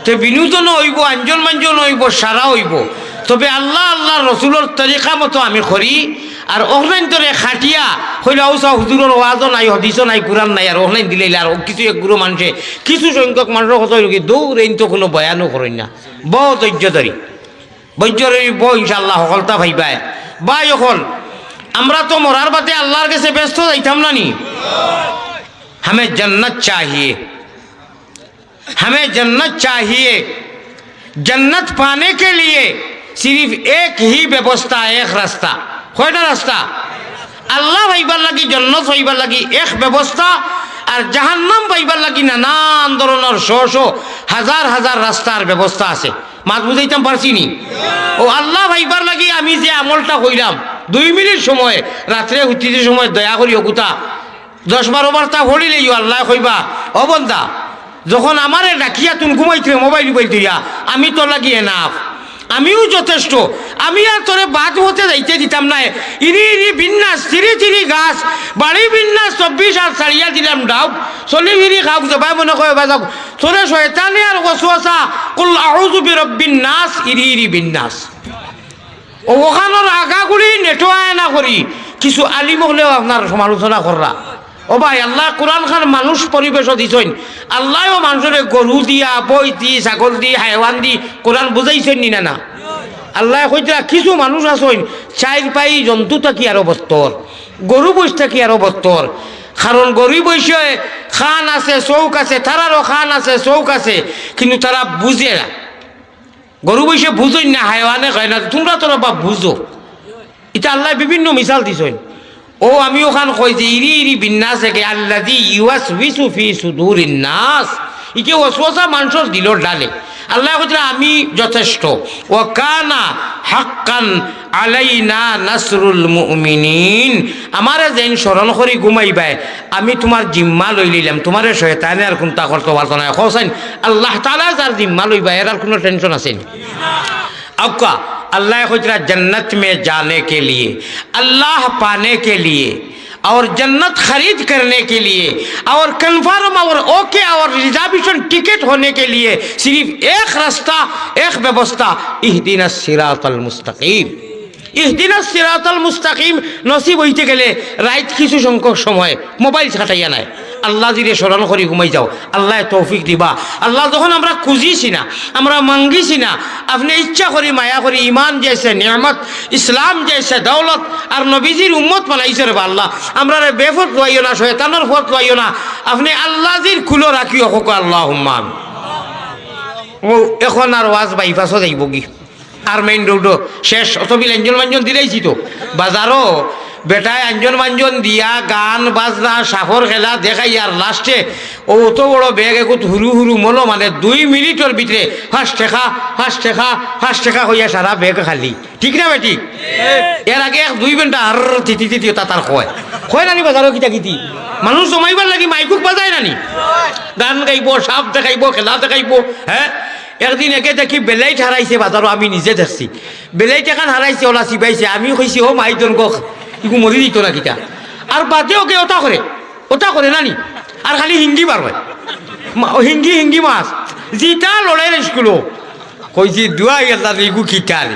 তে বিনোদনও অইবো, আঞ্জন মাঞ্জন অইবো, সারা অইবো। তবে আল্লাহ, আল্লাহর রসুলর তরিকা মতো আমি করি। আর অখনাইন্তরে খাটিয়া কইলে, "অউ চাও, হুজুরর ওয়াজও নাই, হাদিসও নাই, কুরআন নাই।" আর অখনাইন দিলাইলে আর কিছু এক গুরু মানষে, কিছু সংখ্যক মানষর কথা অইলো কি, "দূর, এইন তো কুনু বয়ানও করইন না, বড় ধৈর্য ধরি।" ধৈর্য ধরি বও, ইনশাআল্লাহ হকলতা পাইবায়। ভাই অকল, আমরা তো মরার বাদে আল্লাহর গেছে বেহেস্তো যাইতাম না নি? হামে জন্নত চাহিয়ে। हमें जन्नत चाहिए। जन्नत पाने के लिए सिर्फ एक ही व्यवस्था, एक रास्ता। কয়টা রাস্তা? আল্লাহ পাইবার লাগি, জন্নত পাইবার লাগি এক ব্যবস্থা, আর জাহান্নাম পাইবার লাগি নানান ধরনর শ শ, হাজার হাজার রাস্তার ব্যবস্থা আছে। মাত বুঝাইতাম পারছি নি? অউ আল্লাহ পাইবার লাগি আমি যে আমলটা কইরাম, দুই মিনিট সময়, রাত্রে হুতিতে সময় দয়া করি অগুতা দশ বারো বার তা পড়িলেইও আল্লায় কইবা, "ও বন্দা, যখন আমারে ডাকিয়া তুন ঘুমাইতে মোবাইল উবাইল থইয়া, আমি তোর লাগি enough, আমিও যথেষ্ট, আমি আর তোরে বাদ পথে যাইতে দিতাম নায়।" ইরি ইরি বিন্যাস, তিরি তিরি গাছ, বাড়ি বিন্যাস চব্বিশ আর ছাড়িয়া দিলাম ডাউক, চলি ফিরি খাউক, জবাই মনে কয় বা যাউক, তোরে শয়তানে আর ওয়াসওয়াসা, কুল আউযু বিরাব্বিন নাস, ইরি ইরি বিন্যাস। অউ অখানোর আগাগুড়ি নেটো আয় না করি, কিছু আলিম অকলেও আপনার সমালোচনা কররা। ও ভাই, আল্লায় কুরআন খান মানুষ পরিবেশও দিছইন, আল্লায়ও মানষরে গরু দিয়া, বই দি, ছাগল দি, হায়ওয়ান দি কুরআন বুঝাইছইন নি না? না, আল্লায় কইতরা কিছু মানুষ আছইন চাইর পাই জন্তু থাকি আরো বদতর, গরু বইষ থাকি আরো বদতর। কারণ গরু বইষে কান আছে, চউখ আছে, তারারও কান আছে, চউখ আছে, কিন্তু তারা বুঝে না। গরু বইষে বুঝইন না, হায়ওয়ানে কয় না, তুমরা তো বা বুঝো। ইতা আল্লায় বিভিন্ন মিসাল দিছইন। অউ আমি অখান কই যে ইরি ইরি বিন্নাস একে আল্লাযী ইউয়াসউিসু ফি সুদুরিন নাস। ইকে ওয়াসওয়াসা মানষর দিলর ডালে। আল্লায় কইতরা আমি যথেষ্ট। ওয়া কানা হাক্কান আলাইনা নাসরুল মুমিনিন। আমারে যেইন স্মরণ করি ঘুমাইবায়, আমি তুমার জিম্মা লইলিলাম, তুমারে শয়তানে আর কুন্তা করতো পারতো নায়। কওছাইন, আল্লাহ তাআলা যার জিম্মা লইবা, এর আর কুনু tension আছে নি? আউক্কা, আল্লায় কইতরা, "जन्नत में जाने के लिए, अल्लाह पाने के लिए और जन्नत खरीद करने के लिए और confirm और OK और reservation ticket होने के लिए सिर्फ एक रास्ता, एक व्यवस्था, इहदिना सिरातल मुस्तकीम।" ইহদিনাস সিরাতাল মুস্তাকিম নসিব অইতে গেলে রাইত কিছু সংখ্যক সময় মোবাইল খাটাইয়া নায়, আল্লাজিরে স্মরণ করি ঘুমাই যাও, আল্লায় তৌফিক দিবা। আল্লাহ যখন আমরা খুজিছি না, আমরা মাঙ্গিছি না, আপনে ইচ্ছা করি, মায়া করি, ইমান জেসে নিয়ামত, ইসলাম জেসে দৌলত, আর নবীজির উম্মত বানাইছো রেবা আল্লাহ, আমরারে বেপথ লইও না, শয়তানর পথ লইও না, আপনে আল্লাজির কুলো রাখিও, কউক্কা আল্লাহুম্মা আমিন। অউ অখন আর ওয়াজ বাইপাসও যাইবোগি। আর main road-ও শেষ, অত বিল আঞ্জন মাঞ্জন দিলাইছি তো। বাজারও বেটায় আঞ্জন মাঞ্জন দিয়া, গান বাজনা, সাপর খেলা দেখাইয়া আর last-এ অউ অত বড় bag এগুত হুরু হুরু মলো, মানে দুই মিনিটর ভিতরে পাঁচ টেকা, পাঁচ টেকা, পাঁচ টেকা কইয়া সারা bag খালি। ঠিক না বেঠিক? এর আগে এক দুই ঘন্টা আর তিতি তিতি তাতার কয়। কয় না নি বাজারও কিতা কিতি? মানুষ জমাইবার লাগি মাইকুক বাজায় না নি? গান গাইবো, সাপ দেখাইবো, খেলা দেখাইবো, হে? একদিন একে দেখি বেলাইট হারাইছে বাজারো, আমি নিজে দেখছি। বেলাইট এখান হারাইছে, অলা চিবাইছে। আমি কইছি, "ও মাই দন গো, ইগু মরি দিত না কিতা?" আর বাদে ওকে ওটা করে, ওটা করে না নি? আর খালি হিঙ্গি বার অয়। মা-, ও হিঙ্গি, হিঙ্গি মাছ। জিতা লড়াইর স্কুলো। কইছি, "দুয়াই আল্লাহ রে, ইগু কিতা রে?"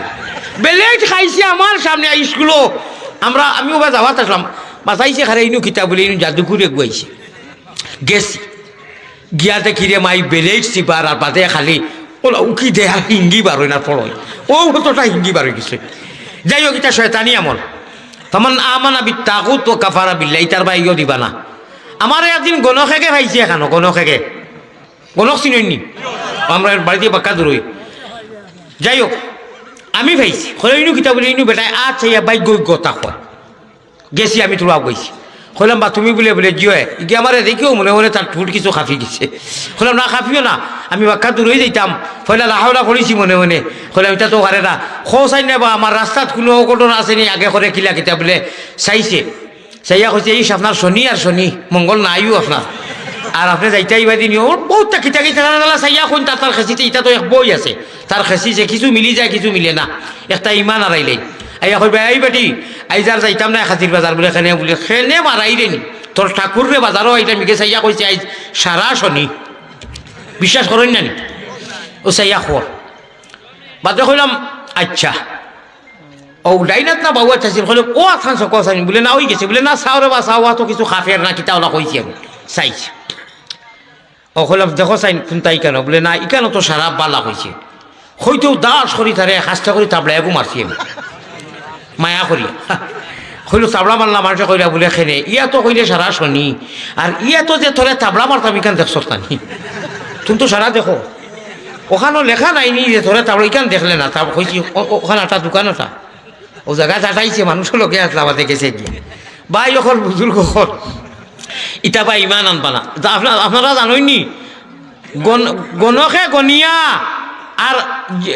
বেলাইট খাইছে আমার সামনে স্কুলো। আমরা, আমি ওবা যাওয়াত আসলাম। বাঁচাইছে খারে, ইনু কিতা বলে, ইনু জাদুকুর এগু আইছে। গেছি। গিয়া দেখিরে মাই বেলেইট চিবার আর বাদে খালি ওলা উকি দেয় আর হিঙ্গি বার অইন আর পড়ইন। ও অতটা হিঙ্গি বার অই গেছে। যাই হোক, ইটা শয়তানি আমল। ফামান আমানা বিত তাগুত ওয়া কাফারা বিল্লাহ, ইতার বায় ইও দিবা না। আমারে একদিন গণখেগে পাইছে এখানো, গণখেগে। গণখ চিনইন নি? আমরার বাড়িদি বাক্কা দূরই। যাই হোক, আমি পাইছি। কইলা, "ইনো কিতা?" বুলে, "ইনো বেটায় আত চাইয়া বাইগ্য কথা কয়।" গেছি আমি, থুড়া গেছি। কইলাম, "বা তুমি?" বুলে, বুলে, "জি অয়।" ইগিয়ে আমারে দেখিও মনে মনে তার ঠুট কিছু কাঁপি গেছে। কইলাম, "না, কাঁপিও না, আমি বাক্কা দূরই যাইতাম।" কইলা, "লা হাওলা" করিছি মনে মনে। কইলাম, "ইটা তো পারে না।" কও চাইন না বা, আমার রাস্তাত কুনু অঘটন আছে নি, আগে করে কিলা কিতা বুলে চাইছে। চাইয়া কইছে, "ইশ, আপনার শনি আর শনি, মঙ্গল নাইও আপনার। আর আপনে যাইতা ইবাদি নিও।" ওর বউততা কিতা কিতা নানা নানা চাইয়া কইন, তার, তার খেছিতে ইটা তো এক বই আছে। তার খেছি যে কিছু মিলি যায়, কিছু মিলে না। একটা ইমান হারাইলে। আইয়া কইবা, "এই বেটি, আইজ আর যাইতাম না খাজির বাজার।" বুলে, "কেনে?" বুলে, "কেনে মারাইরে নি? তোর ঠাকুররে বাজারো আইতাম, ইগে চাইয়া কইছে আইজ সারা শনি।" বিশ্বাস করইন না নি? ও চাইয়া কর। বাদে কইলাম, "আচ্ছা।" ও ডাইনাত না বাউয়াত আছিল, কইলে, "ও আতখান চকো চাইন?" বুলে, "না, অই গেছে।" বুলে, "না, চাও রে বা, চাও, অতো কিছু কাফের না, কিতা ওলা কইছি আমি, চাইছি।" ও কইলাম, "দেখো চাইন, কুনটা ইকানো?" বুলে, "না, ইকানো তো সারা বালা কইছে।" কইতেউ দাস করি তারে আস্তা করি থাবড়া এগু মারছি আমি। মায়া করি। কইলো, "থাবড়া মারলা মানষে কইরা?" বুলে, "কেনে? ইয়া তো কইলে সারা শনি। আর ইয়া তো যে তোরে থাবড়া মারতাম, ইখান দেখছত না নি? তুমি তো সারা দেখো। ওখানো লেখা নাই নি যে তোরে থাবড়া, ইখান দেখলে না।" তা কইছি, "ও-, ও-, ওখান একটা দোকান ওটা।" ও জাগাত আটাইছে, মানুষর লগে আসলা, বাদে গেছে গিয়া। ভাই অকল, বুজুর্গ অকল, ইতা বা ইমান আনবা না। তা আপনা-, আপনারা জানইন নি? গণ-, গণকে গনিয়া, আর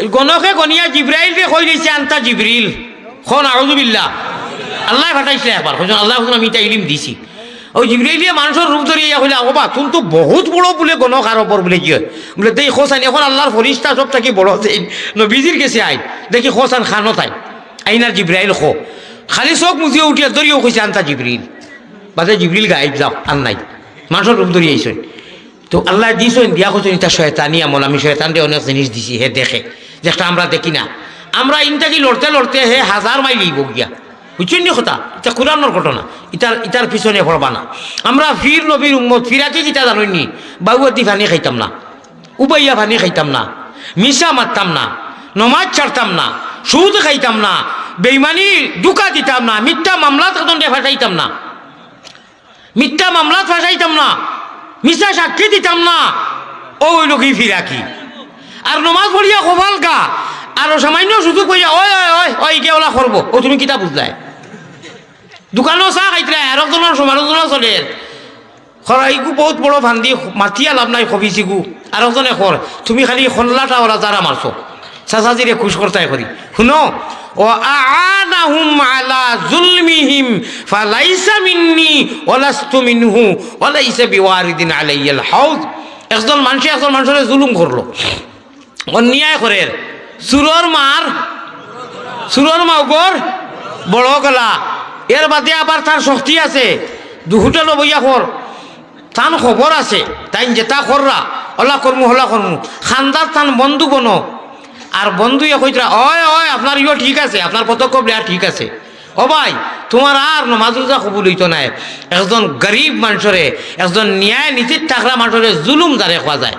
গণকে গনিয়া জিব্রাইলরে কই দিছে, "আনতা জিব্রিল।" কও না, আউযুবিল্লাহ। আল্লায় পাঠাইছলা একবার, কইছইন, "আল্লায় কইছইন, আমি ইতা ইলিম দিছি।" ওই জিব্রাইলে মানষর রূপ ধরিয়া কইলা, "ও বা, তুমি তো বহুত বড় বুলে গণক আরবর বুলে কি হয়?" বুলে, "দেই কও চাইন, অখন আল্লার ফিরিস্তা সব থাকি বড় যেইন, নবীজির গেছে আইন, দেখি কও চাইন খানো তাই।" আইনার জিব্রাইল কও। খালি চউখ মুজিয়া উঠিয়া ধরিয়াউ কইছে, "আনতা জিব্রিল।" বাদে জিব্রিল গায়েব, যাও, আর নাই। মানষর রূপ ধরিয়া আইছইন। তো আল্লায় দিছইন, দিয়া কইছইন, "ইতা শয়তানি আমল, আমি শয়তানরে অনেক জিনিস দিছি, হে দেখে, যেটা আমরা দেখি না।" আমরা ইন থাকি লড়তে লড়তে হে হাজার মাইল অইবো গিয়া। বুঝছইন নি কথা? ইটা কুরআনর ঘটনা। ইতার, ইতার পিছনে পড়বা না। আমরা পীর নবীর উম্মত, ফিরাকি কিতা জানইন নি? বাউয়াদি পানি খাইতাম না, উবাইয়া পানি খাইতাম না, মিছা মাততাম না, নমাজ ছাড়তাম না, সুদ খাইতাম না, বেইমানি ধুকা দিতাম না, মিথ্যা মামলাত একজনরে ফাঁসাইতাম না, মিথ্যা মামলাত ফাঁসাইতাম না, মিছা সাক্ষী দিতাম না। ও অইলো গি ফিরাকি। আর নমাজ পড়িয়া কপাল গা, আর সামান্য সুযোগ পাইয়া, "ওই, ওই, ওই, ওই, ইগে ওলা করবো।" ও তুমি কিতা বুঝলায়? দোকানো চা খাইতরায়, আরকজনর সমালোচনা চলের। কর, "ইগু বহুত বড় ফান্দি, মাতিয়া লাভ নাই, খবিছিগু।" আরকজনে কর, "তুমি খালি খল্লাটা ওলা যারা মারছো।" চাচাজিরে খুশ করতায় করি। হুনো, "ওয়া আআনাহুম আলা যুলমিহিম ফালাইসা মিন্নি ওয়া লাস্তু মিনহু ওয়া লাইসা বিওয়ারিদিন আলাইয়াল হাউজ।" একজন মানষে একজন মানষরে জুলুম করলো, অন্যায় করের, চুরর মার, চুরর মাউগর বড় গলা। এর বাদে আবার তার শক্তি আছে, দু হোটেলো বইয়া কর, তান খবর আছে, তাইন যেতা কররা, অলা করমু, হলা করমু। খান্দাত তান বন্ধু বনো, আর বন্ধুয়ে কইতরা, "ওই, ওই, আপনার ইও ঠিক আছে, আপনার পদক্ষেপ নেওয়া ঠিক আছে। ও ভাই, তুমার আর নমাজ রোজা কবুল অইতো নায়।" একজন গরিব মানষরে, একজন ন্যায় নীতিত থাকরা মানষরে জুলুম যারে কওয়া যায়,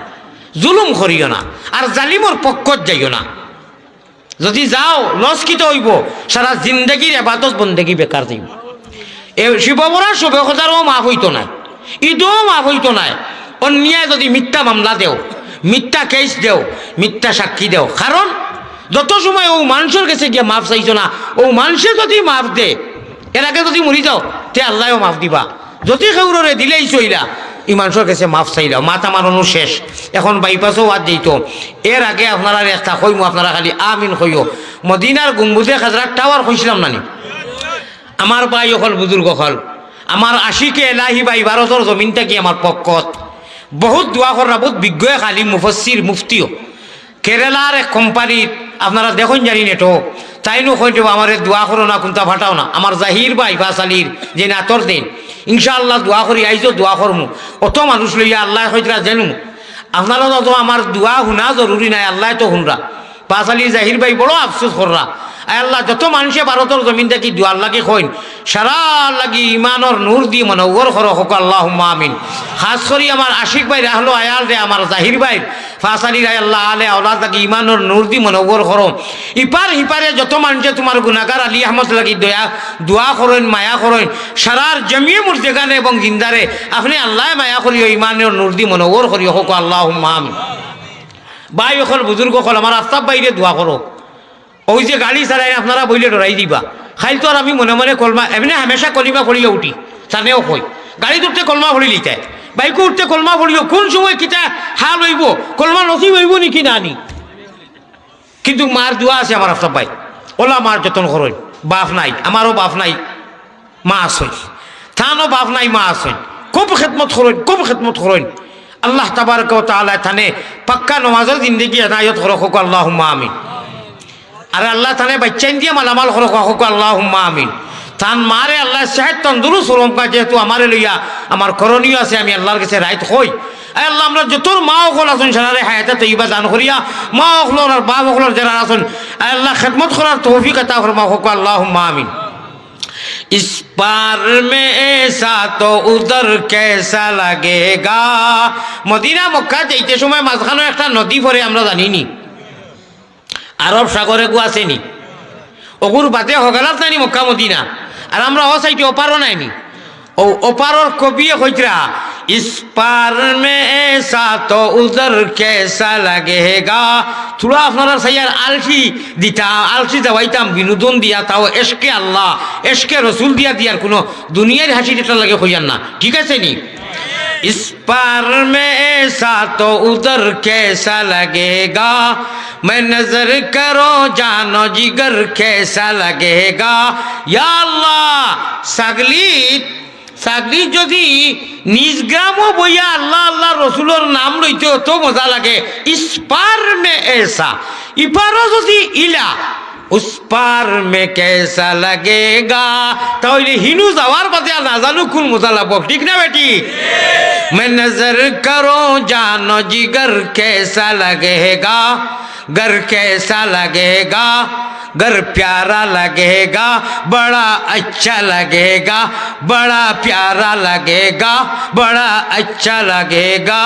জুলুম করিও না, আর জালিমর পক্ষত যাইও না। যদি যাও, লস কিতা অইবো? সারা জিন্দেগির এবাদত বন্দেগি বেকার যাইবো। এ শিবরাত্রির শবে কদরও মাফ অইতো নায়, ইদও মাফ অইতো নায়। অন্যায় যদি মিথ্যা মামলা দেও, মিথ্যা কেস দেও, মিথ্যা সাক্ষী দেও, কারণ যত সময় অউ মানষর গেছে গিয়া মাফ চাইছো না, অউ মানষে যদি মাফ দে, এর আগে যদি মরি যাও, তে আল্লায়ও মাফ দিবা। যদি কেউররে দিলাইছো ইলা, ই মানষর গেছে মাফ চাইলাও, মাত আমার অনু শেষ। এখন বাইপাসও বাদ দিত। এর আগে আপনারারে একটা কইমু, আপনারা খালি আমিন কইও। মদিনার গুম্বুজে খাজরার টাওয়ার কইছিলাম না নি? আমার ভাই অকল, বুজুর্গ অকল, আমার আশিকে এলাহি ভাই ভারতর জমিন থাকি আমার পক্ষত বহুত দোয়া কররা, বহুত বিজ্ঞ এক আলিম, মুফাসসির, মুফতিও। কেরালার এক কোম্পানিত আপনারা দেখইন জানি নেটো, তাইনও কইন যে, "আমারে দোয়া করো না, কুন্তা ফাটাও না।" আমার জাহির ভাই পাঁচআলির যে নাতর দিন, ইনশাআল্লাহ দোয়া করি, আইজও দোয়া করমু। অত মানুষ লইয়া আল্লায় কইতরা যেনু। আপনারা তো আমার দোয়া হুনা জরুরি নায়, আল্লায় তো হুনরা। পাঁচআলির জাহির ভাই বড় আফসোস কররা। আয় আল্লাহ, যত মানষে ভারতর জমিন থাকি দোয়ার লাগি কইন, সারার লাগি ইমানর নূর দি মনওয়ার করো, কউক্কা আল্লাহুম্মা আমিন। খাছ করি আমার আশিক ভাইর আহলো আয়ালরে, আমার জাহির ভাইর, ফাসালির আয় আল্লাহ, আলে আওলাদ লাগি ইমানর নূর দি মনওয়ার করো। ইপার হিপারে যত মানষে তুমার গুনাগার আলী আহমদ লাগি দয়া, দোয়া করইন, মায়া করইন, সারার জমিয়ে মুর্দেগানে এবং জিন্দারে আপনে আল্লায় মায়া করিও, ইমানর নূর দি মনওয়ার করিও, কউক্কা আল্লাহুম্মা আমিন। ভাই অকল, বুজুর্গ অকল, আমার আফতাব ভাইরে দোয়া করো। অউ যে গাড়ি চালাইন, আপনারা বইলে ডরাই দিবা। কাইল তো আর আমি মনে মনে কলমা, এমনে হামেশা কলিমা পড়িয়া উঠি, তানেও কই। গাড়িত উঠতে কলমা পড়িলিতায়, বাইকো উঠতে কলমা পড়িও। কুন সময় কিতা হাল অইবো, কলমা নসিব অইবো নি কি না নি? কিন্তু মার দোয়া আছে আমার আফতাব ভাই, অলা মার যতন করইন। বাপ নাই, আমারও বাপ নাই, মা আছইন। তানও বাপ নাই, মা আছইন। খুব খেদমত করইন, খুব খেদমত করইন। আল্লাহ তাবারক ওয়া তাআলায় তানে পাক্কা নমাজর জিন্দেগি এনায়েত করো, কউক্কা আল্লাহুম্মা আমিন। আর আল্লাহ তানে বাইচ্চাইন দিয়া মালামাল করো, কউক্কা আল্লাহুম্মা আমিন। তান মারে আল্লায় সেহত তন্দুরুস্ত করউক্কা, যেহেতু আমারে লইয়া আমার করণীয় আছে, আমি আল্লাহর গেছে রাইত কই। আয় আল্লাহ, আমরা যতর মা অকল আছইন, সারারে হায়াতে তৈয়বা দান করিয়া, মা অকলর আর বাপ অকলর যারা আছইন, আয় আল্লাহ, খেদমত করার তৌফিক আতা ফরমাও, কউক্কা আল্লাহুম্মা আমিন। اس پار میں ایسا تو ادھر کیسا لگے گا। মদিনা মক্কা যাইতে সময় মাঝখানো একটা নদী পড়ে, আমরা জানি নি? আরব সাগর এগু আছে নি? অগুর বাদে হগালাত নানি মক্কা মদিনা, আর আমরা অউ সাইডে অপারও নাইনি। অউ অপারর কবিয়ে কইতরা, اس پار میں ایسا تو ادھر کیسا لگے گا। থুড়া আপনারার চাইয়ার আলসি দিতাম, আলসি দেওয়াইতাম, বিনোদন দিয়া, তাও এশকে আল্লাহ, এশকে রসুল দিয়া দিয়ার কুনু দুনিয়ার হাসি দিতার লাগি কইয়ার না, ঠিক আছে নি? اس پار میں ایسا تو ادھر کیسا لگے گا، میں نظر کرو جانو جگر کیسا لگے گا۔ ইয়া আল্লাহ, ছাগলিত, ছাগলিত যুদি নিজ গ্রামো বইয়া আল্লাহ আল্লাহ রসুলর নাম লইতে অত মজা লাগে, اس پار میں ایسا, ইপারও যুদি ইলা, اس پار میں کیسا لگے گا, তা অইলে হিনো যাওয়ার বাদে আর না জানু কুন মজা লাগবো, ঠিক না বেটি? میں نظر کرو جانو جگر کیسا لگے گا، گر کیسا لگے گا، گر پیارا لگے گا، بڑا اچھا لگے گا، بڑا پیارا لگے گا، بڑا اچھا لگے گا۔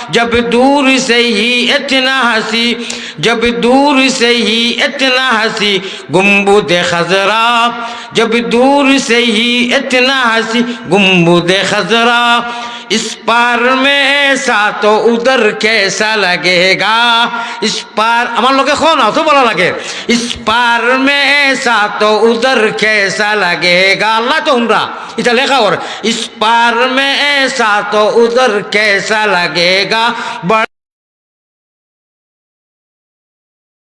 جب دور سے ہی اتنا ہنسی، جب دور سے ہی اتنا ہنسی گنبد خضرا، جب دور سے ہی اتنا ہنسی گنبد خضرا، اس پار میں ایسا تو ادھر کیسا لگے گا۔ اس پار, আমার লগে কও না, অত ভালা লাগে। اس پار میں ایسا تو ادھر کیسا لگے گا۔ আল্লায় তো হুনরা, ইটা লেখা অর। اس پار میں ایسا تو ادھر کیسا لگے گا، بڑا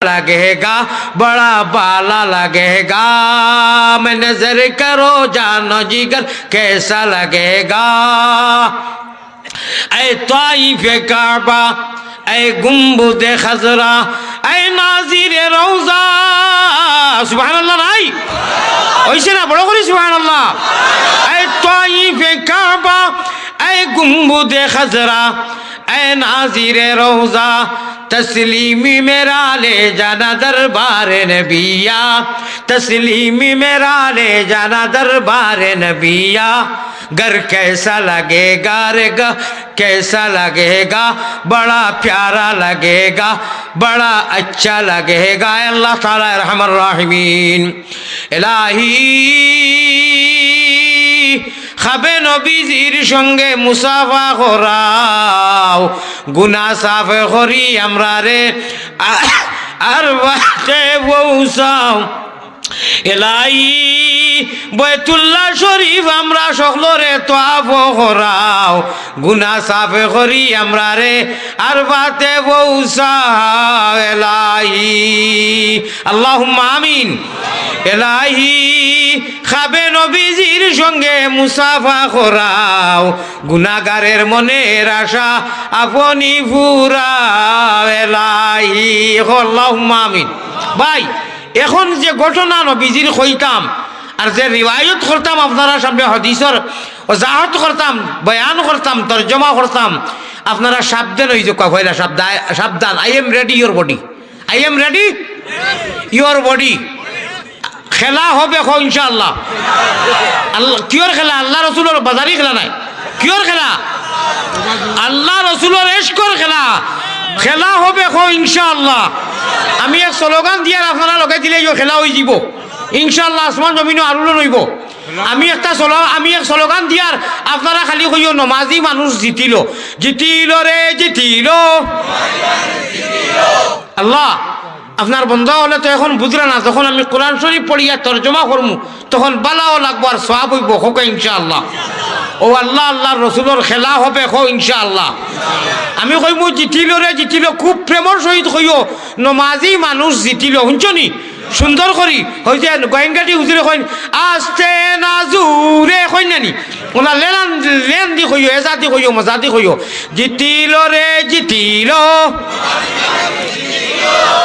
لگے گا، بڑا بالا لگے گا۔ میں نظر کرو جانو جگر کیسا لگے گا۔ اے طائف کعبہ، اے گنبد خضرا، اے ناظر روضہ۔ সুবহানাল্লাহ নাই? অইছে না? বড় করি সুবহানাল্লাহ। اے طائف کعبہ، اے گنبد خضرا، اے ناظر روضہ، تسلیم میرا لے جانا دربار نبیا، تسلیم میرا لے جانا دربار نبیا۔ گھر کیسا لگے گا رے، گھر کیسا لگے گا، بڑا پیارا لگے گا، بڑا اچھا لگے گا۔ اے আল্লাহ তাআলা আরহামার রাহিমিন, এলাহি, খাবে নবীজির সঙ্গে মুসাফা করাও, গুনা সাফ করি আমরারে, আ-, আরফাতে পৌঁছাও। এলাহি, বায়তুল্লাহ শরীফ আমরা সকলরে তওয়াফ করাও, গুনা সাফ করি আমরারে আরফাতে পৌঁছাও। এলাহি, আল্লাহুম্মা আমিন। এলাহি, খাবে নবীজির সঙ্গে মুসাফা করাও, গুনাগারের মনের আশা আপনি পুরাও। এলাহি, কও আল্লাহুম্মা আমিন। ভাই, এখন যে ঘটনা নবীজির কইতাম, আর যে রিওয়ায়ত করতাম আপনারার সামনে, হাদিসর ওজাহত করতাম, বয়ান করতাম, তর্জমা করতাম, আপনারা সাবধান অইযউক্কা, পয়লা সাবধা-, সাবধান। I am ready, your body। I am ready, your body। খেলা হবে, কও ইনশাআল্লাহ। আল্লাহ, কিয়র খেলা? আল্লাহ রসুলর বাজারি খেলা নায়। কিয়র খেলা? আল্লাহ রসুলর এশকর খেলা। খেলা হবে, কও ইনশাআল্লাহ। আমি এক স্লোগান দিয়ার, আপনারা লগে দিলে ইও খেলা অইযিবো ইনশাআল্লাহ। আসমান জমিনও আরুলন অইবো। আমি একটা স্লো-, আমি এক স্লোগান দিয়ার, আপনারা খালি কইও, "নমাজি মানুষ জিতিল, জিতিল রে জিতিল।" আল্লাহ, আপনার বন্দা অকলে তো এখন বুঝরা না, যখন আমি কোরআন শরীফ পড়িয়া তর্জমা করমু, তখন বালাও লাগবো আর সওয়াব অইবো, কউক্কা ইনশাআল্লাহ। ও আল্লাহ, আল্লাহর রসুলর খেলা হবে, কও ইনশাআল্লাহ। আমি কইমু, "জিতিল রে জিতিল", খুব প্রেমর সহিত কইও, "নমাজি মানুষ জিতিল", হুনছো নি? সুন্দর করি, অউ যে গয়েনঘাটি হুজুরে কইন, "আস্তে না জুরে", কইন না নি? ওলা লেনান, লেন দি কইও, এজা দি কইও, মজা দি কইও, "জিতিল রে জিতিল।"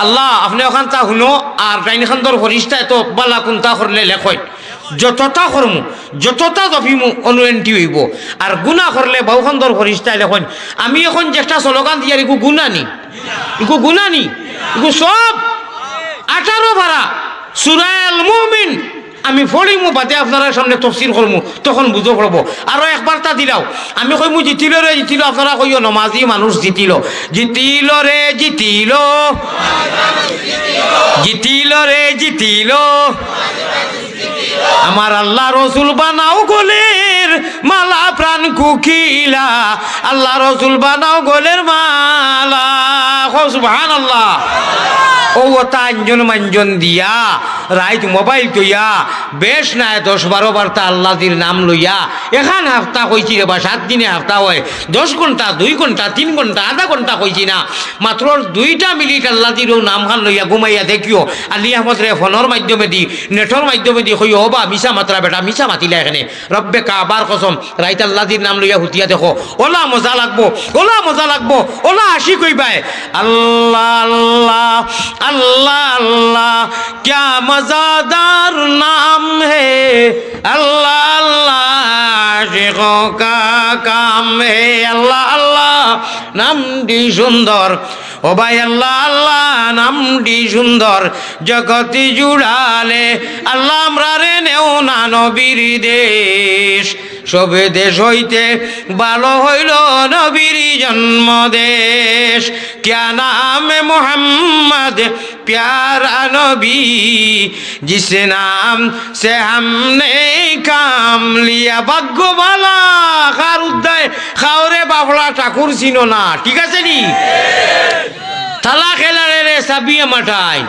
আল্লাহ, আপনে অখানতা হুনো, আর ডাইন কান্দর ফিরিস্তায় তো বালা কুন্তা করলে লেখইন, যততা করমু, যততা জপিমু, অনু entry অইবো। আর গুনা করলে বাউ কান্দর ফিরিস্তায় লেখইন। আমি এখন যেটা স্লোগান দিয়ার, ইগু গুনা নি? ইগু গুনা নি? ইগু সব আঠারো পারা সূরা আল মুমিন আমি পড়িমু, বাদে আপনারার সামনে তফসির করমু, তখন বুঝো পড়বো। আরো একবারতা দিলাও, আমি কইমু, "জিতিল রে জিতিল", আপনারা কইও, "নমাজি মানুষ জিতিল, জিতিল রে জিতিল, জিতিল রে জিতিল।" আমার আল্লাহ রসুল বানাও গলের মালা প্রাণ কুকিলা, আল্লাহ রসুল বানাও গলের মালা। কও সুবহানাল্লাহ। ও ওতা আঞ্জন মাঞ্জন দিয়া, রাইত মোবাইল থইয়া, বেশ নায় দশ বারো বারতা আল্লাজির নাম লইয়া, এখান হাপ্তা কইছি রে বা, সাত দিনে হাপ্তা অয়, দশ ঘন্টা, দুই ঘন্টা, তিন ঘন্টা, আধা ঘন্টা কইছি না, মাত্র দুইটা মিনিট আল্লাজির অউ নাম খান লইয়া ঘুমাইয়া দেখিও, আলী আহমদরে ফোনর মাধ্যমে দি, নেটর মাধ্যমে দি কইও, "ও বা, মিছা মাতরা বেটা, মিছা মাতিলা এখানে।" রব্বে কাবার কসম, রাইত আল্লাজির নাম লইয়া হুতিয়া দেখো, ওলা মজা লাগবো, ওলা মজা লাগবো, ওলা আশিক অইবায়। আল্লাহ, আল্লাহ, আল্লাহ, আল্লাহ, ক্যা মজাদার নাম হে। আল্লাহ, আল্লাহ, আশিকো কা কাম হে। আল্লাহ, আল্লাহ, নামটি সুন্দর। ও ভাই, আল্লাহ, আল্লাহ, নামটি সুন্দর। জগতি জুড়ালে, আল্লাহ, আমরারে নেও না নবীর দেশ। সব দেশ হইতে ভালো হইল নবীর জন্ম দেশ। ক্যা নাম মোহাম্মদ প্যারা নবী, জিস নাম সে হামনে কাম লিয়া। ভাগ্য ভালা, কার উদ্দায় খাওরে বাফলা ঠাকুর চিনো না, ঠিক আছে নি? তালা খেলারে রে সাবিয়ে মাঠাই,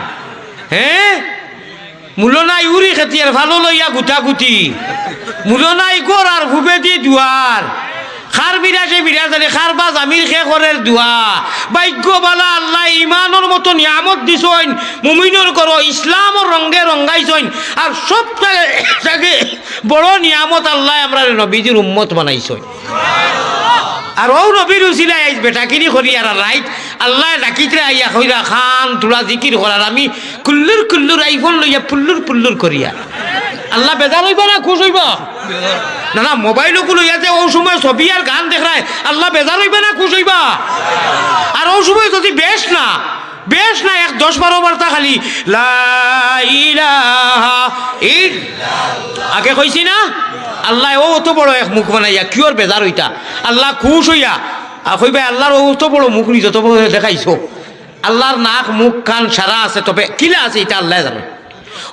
হ্যাঁ? মুলো নাই উরি খেতিয়ার ফালো লইয়া গুতাগুতি। মুলো নাই ঘর আর ফুবেদি দুয়ার। খার বিরাজে বিরাজ আলী, খার বা জামির খে করের দোয়া। ভাগ্য বালা আল্লায় ইমানর মতো নিয়ামত দিছইন, মুমিনর ঘরো ইসলামর রঙে রঙাইছইন। আর সব থাকি বড় নিয়ামত আল্লায় আমরারে নবীজির উম্মত বানাইছইন। আর অউ নবীর উসিলায় আইজ বেটাকিনি করিয়ার রাইত আল্লায় ডাকিতরে আইয়া কইরা, "খান, থুড়া জিকির করার।" আমি কুল্লুর কুল্লুর iPhone লইয়া পুল্লুর পুল্লুর করিয়ার। আল্লাহ বেজার অইবা না খুশ অইবা? না, না, মোবাইল অকু লইয়া যে অউ সময় ছবি আর গান দেখরায়, আল্লাহ বেজার অইবা না খুশ অইবা? আর অউ সময় যদি বেশ না, বেশ না, এক দশ বারো বারতা খালি লা ইলাহা ইল্লাল্লাহ। আগে কইছি না? আল্লায় অউ অত বড় এক মুখ বানাইয়া কিওর বেজার অইতা? আল্লাহ খুশ অইয়া আর কইবা, "আল্লাহর অউ অত বড় মুখ নি, যত বড় দেখাইছো।" আল্লাহর নাক, মুখ, কান সারা আছে, তবে কিলা আছে ইটা আল্লায় জানে।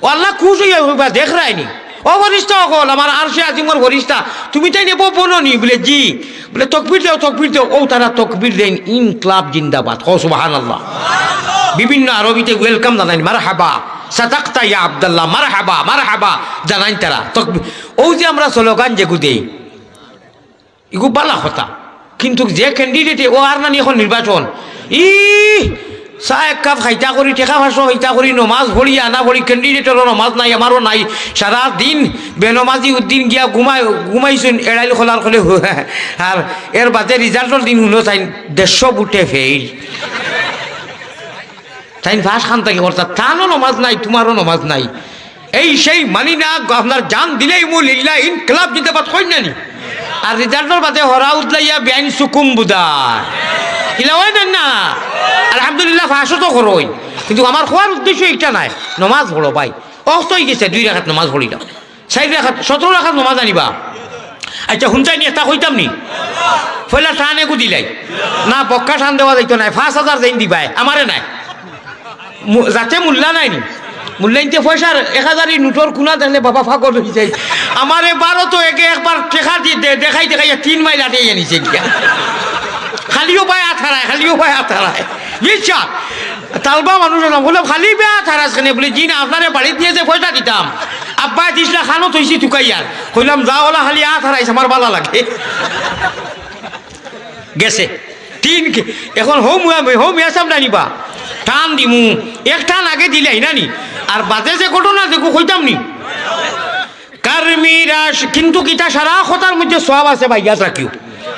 ও আল্লাহ খুশ অইয়া কইবা, "দেখরায়নি? ও ফিরিস্তা অকল, আমার আরশে আজিমর ফিরিস্তা, তুমি তাইন এবো বনো নি?" বুলে, "জি।" বুলে, "তকবির দেও, তকবির দেও।" অউ তারা তকবির দেইন, "ইনকিলাব জিন্দাবাদ।" কও সুবহানাল্লাহ। বিভিন্ন আরবিতে welcome জানাইন, "মারহাবা, সাদাক্তা ইয়া আব্দুল্লাহ, মারহাবা, মারহাবা" জানাইন তারা। তকবির, অউ যে আমরা স্লোগান যেগু দেই, ইগু বালা কথা, কিন্তু যে candidate-এ, ও আর নানি এখন নির্বাচন, ই চা এক কাপ খাইতা করি, টেকা পাঁচশো খাইতা করি, নমাজ পড়ি আর না পড়ি, candidate-অরও নমাজ নাই, আমারও নাই, সারা দিন বেনমাজি উদ্দিন গিয়া ঘুমাই, ঘুমাইছইন এড়াইল খোলার খোলে, আর এর বাদে result-অর দিন হুনো চাইন দেড়শো ভোটে fail। তাইন পাশ খান থাকি করতা, তানও নমাজ নাই, তুমারও নমাজ নাই। এই সেই মানি না, আপনার জান দিলেই মু লিল্লাহ, ইনকিলাব জিন্দাবাদ কইন না নি? আর result-অর বাদে হরা উদলাইয়া বেআইন সুকুম বুদা। ইলা অয় না না? আলহামদুলিল্লাহ, পাশও তো করইন। কিন্তু আমার কওয়ার উদ্দেশ্য ইটা নায়। নমাজ পড়ো ভাই। অক্ত অইগেছে, দুই রাকাত নমাজ পড়িলাম, চাইর রাকাত, সতরো রাকাত নমাজ আনিবা। আইচ্ছা, হুনতায় নি, একটা কইতাম নি, পয়লা টান এগু দিলাই। না, বক্কা টান দেওয়া যাইতো নায়, পাঁচ হাজার যেইন দিবায়, আমারে নায়। মু-, যাতে মোল্লা নায় নি, মোল্লাইন্তে পয়সার এক হাজারি নোটর কুনা দেখলে বাবা পাগল অইযায়। আমারে বারো তো একে একবার টেকা দি-, দে-, দেখাই দেখাইয়া তিন মাইল আটিয়া নিছে গিয়া। খালিও পায় আত হারায়, খালিও পায় আত হারায়। বুঝছো? তালবা মানুষ অইলাম, কইলাম, "খালি পায় আত হারাস কেনে?" বলে, "জি না, আপনারে বাড়িত নিয়া যে পয়সা দিতাম, আব্বায় দিছলা, খানো থইছি তুকাইয়ার।" কইলাম, "যা অলা খালি আত হারাইস, আমার বালা লাগে।" গেছে। তিন কে-, এখন হউ মুয়া, হউ মিয়া সাব নানিবা। টান দিমু, এক টান আগে দিলাই না নি? আর বাদে যে ঘটনা দেখো কইতাম নি? কার মিরাশ, কিন্তু কিতা সারা কথার মধ্যে সওয়াব আছে ভাই, ইয়াদ রাখিও।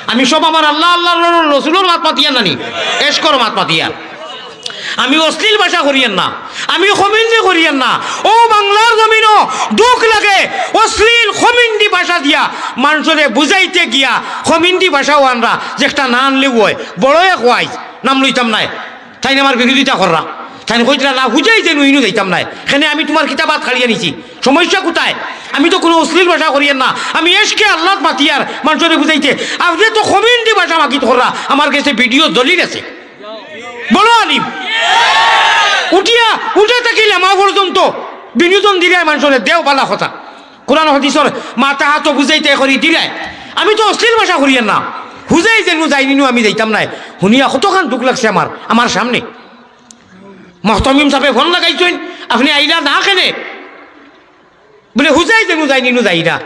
আমি সব আমার আল্লাহ, আল্লাহর রসুলর মাত মাতিয়ার না নি, এশকর মাত মাতিয়ার। আমি অশ্লীল ভাষা করিয়ার না, আমি কমিন্দি করিয়ার না। ও বাংলার জমিনো দুখ লাগে, অশ্লীল কমিন্দি ভাষা দিয়া মানষরে বুঝাইতে গিয়া কমিন্দি ভাষা অউ আনরা যে একটা না আনলেউ অয়, বড় এক ওয়াইজ, নাম লইতাম নায়। তাইন আমার বিরোধিতা কররা, তাইন কইতরা না, হুজাই যেনু ইনু যাইতাম নায়। কেনে আমি তুমার কিতা বাত খাড়িয়া নিছি, সমস্যা কুথায়? আমি তো কুনু অশ্লীল ভাষা করিয়ার না, আমি এশকে আল্লাত মাতিয়ার মানষরে বুঝাইতে। আপনে তো কমিন্দি ভাষা মাগিত কররা, আমার গেছে ভিডিও দলিল আছে। বড় আলিম। উঠিয়া, উঠা থাকি লেমা পর্যন্ত বিনোদন দিরায় মানষরে, দেও বালা কথা। কোরআন হাদিসর মাতাহাত বুঝাইতে করি দিরায়। আমি তো অশ্লীল ভাষা করিয়ার না। হুজাই যেনু যাইনিনু আমি যাইতাম নায়। হুনিয়া কতখান দুখ লাগছে আমার, আমার সামনে। মুহতামিম সাবে ফোন লাগাইছইন, "আপনে আইলা না কেনে?" বলে, "হুজাই যেনু যাইনিনু যাই না।"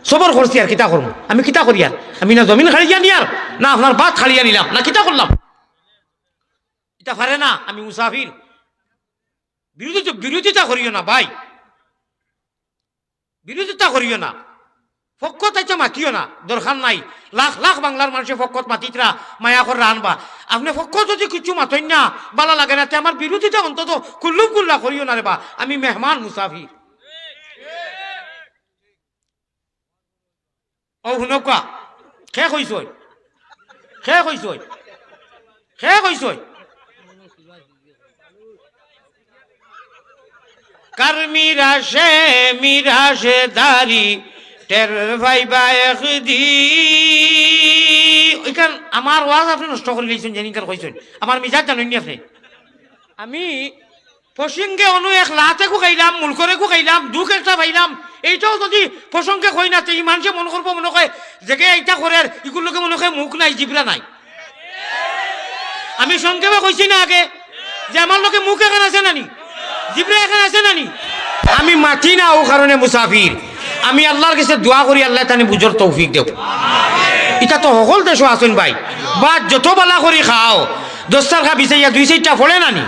সবর করছি আর কিতা করমু? আমি কিতা করিয়ার? আমি না জমিন খাড়িয়া নিয়ার, না আপনার বাত খাড়িয়া নিলাম, না কিতা করলাম? ইতা পারে না, আমি মুসাফির। বিরোধিতা, বিরোধিতা করিও না ভাই, বিরোধিতা করিও না। পক্ষত আইচ্ছা মাতিও না, দরকার নাই। লাখ লাখ বাংলার মানষে পক্ষত মাতিতরা, মায়া কররা আনবা। আপনে পক্ষত যুদি কিচ্ছু মাতইন না, বালা লাগে না, তে আমার বিরোধিতা অন্তত কুল্লুম কুল্লা করিও না রে বা। আমি মেহমান মুসাফির। অউ হুনউক্কা, কে কইছইন? কে কইছইন? কে কইছইন? কার মিরাশে মিরাশদারি টের পাইবা একদিন। অইখান আমার ওয়াজ আপনে নষ্ট করিলাইছইন, যেনকার কইছইন। আমার মিজাজ জানইন নি আপনে? আমি প্রসঙ্গে অনো এক লাত এগু খাইলাম, মুলকর এগু খাইলাম, দুখ একটা পাইলাম, এইটাও যুদি প্রসঙ্গে কই না, তে ই মানষে মনো করবো, মনো কয়, যেগে ইতা করের, ইগুর লগে মনো কয় মুখ নাই, জিবরা নাই। আমি সংক্ষেপে কইছি না আগে যে আমার লগে মুখ এখান আছে না নি, জিবরা এখান আছে না নি? আমি মাতি না অউ কারণে মুসাফির। আমি আল্লার গেছে দোয়া করি, আল্লায় তানে বুঝর তৌফিক দেও। ইতা তো হকল দেশো আছইন ভাই, বাদ যত বালা করি খাও, দস্তারখা বিছাইয়া দুই চাইরটা পড়ে না নি?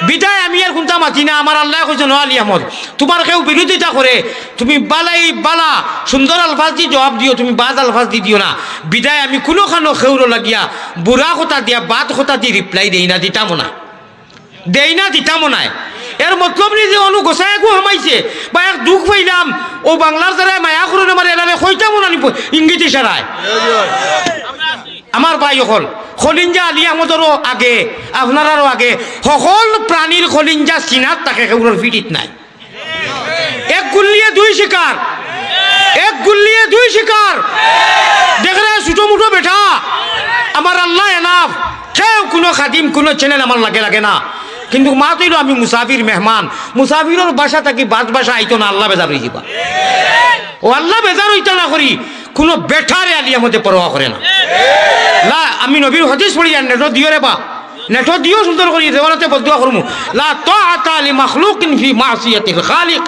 বিদায় আমি আর কুনতা মাতি না। আমার আল্লায় কইছইন, "ও আলী আহমদ, তুমার কেউ বিরোধিতা করে, তুমি বালাই বালা সুন্দর আলফাজ দি জবাব দিও, তুমি বাদ আলফাজ দি দিও না।" বিদায় আমি কুনুখানো কেউর লাগিয়া বুরা কথা দিয়া, বাদ কথা দি reply দেই না, দিতামও না, দেই না, দিতামও নায়। এর মতলব নি যে অনো গোসাই এগু হামাইছে বা এক দুখ পাইলাম, অউ বাংলার যারায় মায়া করইন আমারে, এরারে কইতামও না নি, ইঙ্গিত ইশারায়। আমার ভাই অকল, খলিঞ্জা আলী আহমদরও আগে, আপনারারও আগে, হকল প্রাণীর খলিঞ্জা সিনাত থাকে, কেউরর ফিটিত নায়। এক গুল্লিয়ে দুই শিকার, এক গুল্লিয়ে দুই শিকার। দেখরে ছোটো মুটো বেটা, আমার আল্লাহ enough। কেউ কুনু খাদিম, কুনু channel আমার লাগে লাগে না। কিন্তু মাত অইলো আমি মুসাফির মেহমান, মুসাফিরর বাসা থাকি বাদ বাসা আইতো না, আল্লাহ বেজার অইযিবা। অউ আল্লাহ বেজার অইতা না করি, কুনু বেটারে আলী আহমদে পরোয়া করে না। লা, আমি নবীর হাদিস পড়ি আর নেটো দিও রে বা, নেটো দিও সুন্দর করি, দেওয়ানাতে বদদোয়া করমু। লা তাআতা লি মাখলুকিন ফি মাসিয়াতিল খালিক।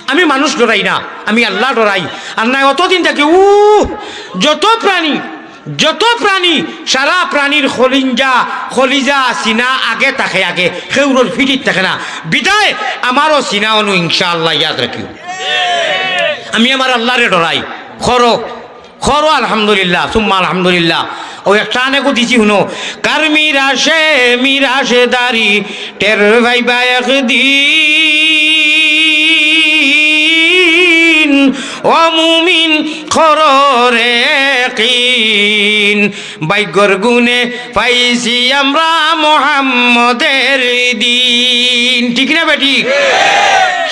আমি মানুষ ডরাই না, আমি আল্লাহ ডরাই। আর নায় অতদিন থাকি উ যত প্রাণী, যত প্রাণী, সারা প্রাণীর খলিঞ্জা, খলিজা, সিনা আগে থাকে, আগে কেউরর ফিটিত থাকে না। বিদায় আমারও সিনা অনো ইনশাআল্লাহ, ইয়াদ রাখিও। আমি আমার আল্লাহরে ডরাই। খরো, খরো আলহামদুলিল্লাহ, সুম্মা আলহামদুলিল্লাহ। অউ একটা আনেকু দিছি হুনো, কার মিরাশে মিরাশদারি টের পাইবা একদিন, ও মুমিন, খররে কিন, ভাগ্যর গুণে পাইছি আমরা মোহাম্মদের দিন। ঠিক না বেঠিক?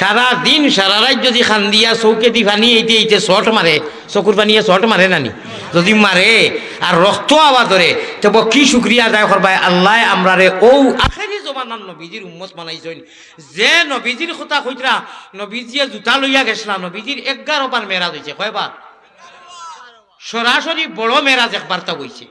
সারা দিন সারা রাইত যুদি কান্দিয়া চউখেদি পানি এইতে এইতে shot মারে, চকুর পানিয়ে shot মারে না নি? যুদি মারে আর রক্ত আওয়া ধরে, তে কি শুকরিয়া আদায় করবায়? আল্লায় আমরারে অউ আখেরি জমানার নবীজির উম্মত বানাইছইন। যে নবীজির কথা কইতরা, নবীজিয়ে জুতা লইয়া গেছলা, নবীজির এগারো বার মেরাজ অইছে। কয়বার? সরাসরি বড় মেরাজ একবার তা অইছে।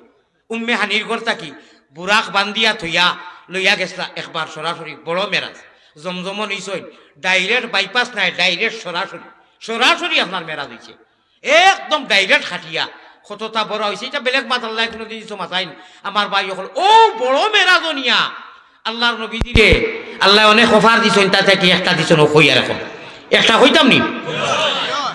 উম্মে হানির ঘর থাকি বুরাক বান্দিয়া থইয়া লইয়া গেছলা একবার সরাসরি বড় মেরাজ। জমজমো নিছইন, direct bypass নাই, direct সরাসরি, সরাসরি আপনার মেরাজ অইছে। একদম direct খাটিয়া কতটা বড় অইছে, ইটা বেলেগ মাত আল্লায় কুনুদিন ইতো মাতাইন। আমার ভাই অকল, অউ বড় মেরাজ নিয়া আল্লার নবীজিরে আল্লায় অনেক offer দিছইন, তার থাকি একটা দিছইন, অউ কইয়ার অখন। একটা কইতাম নি?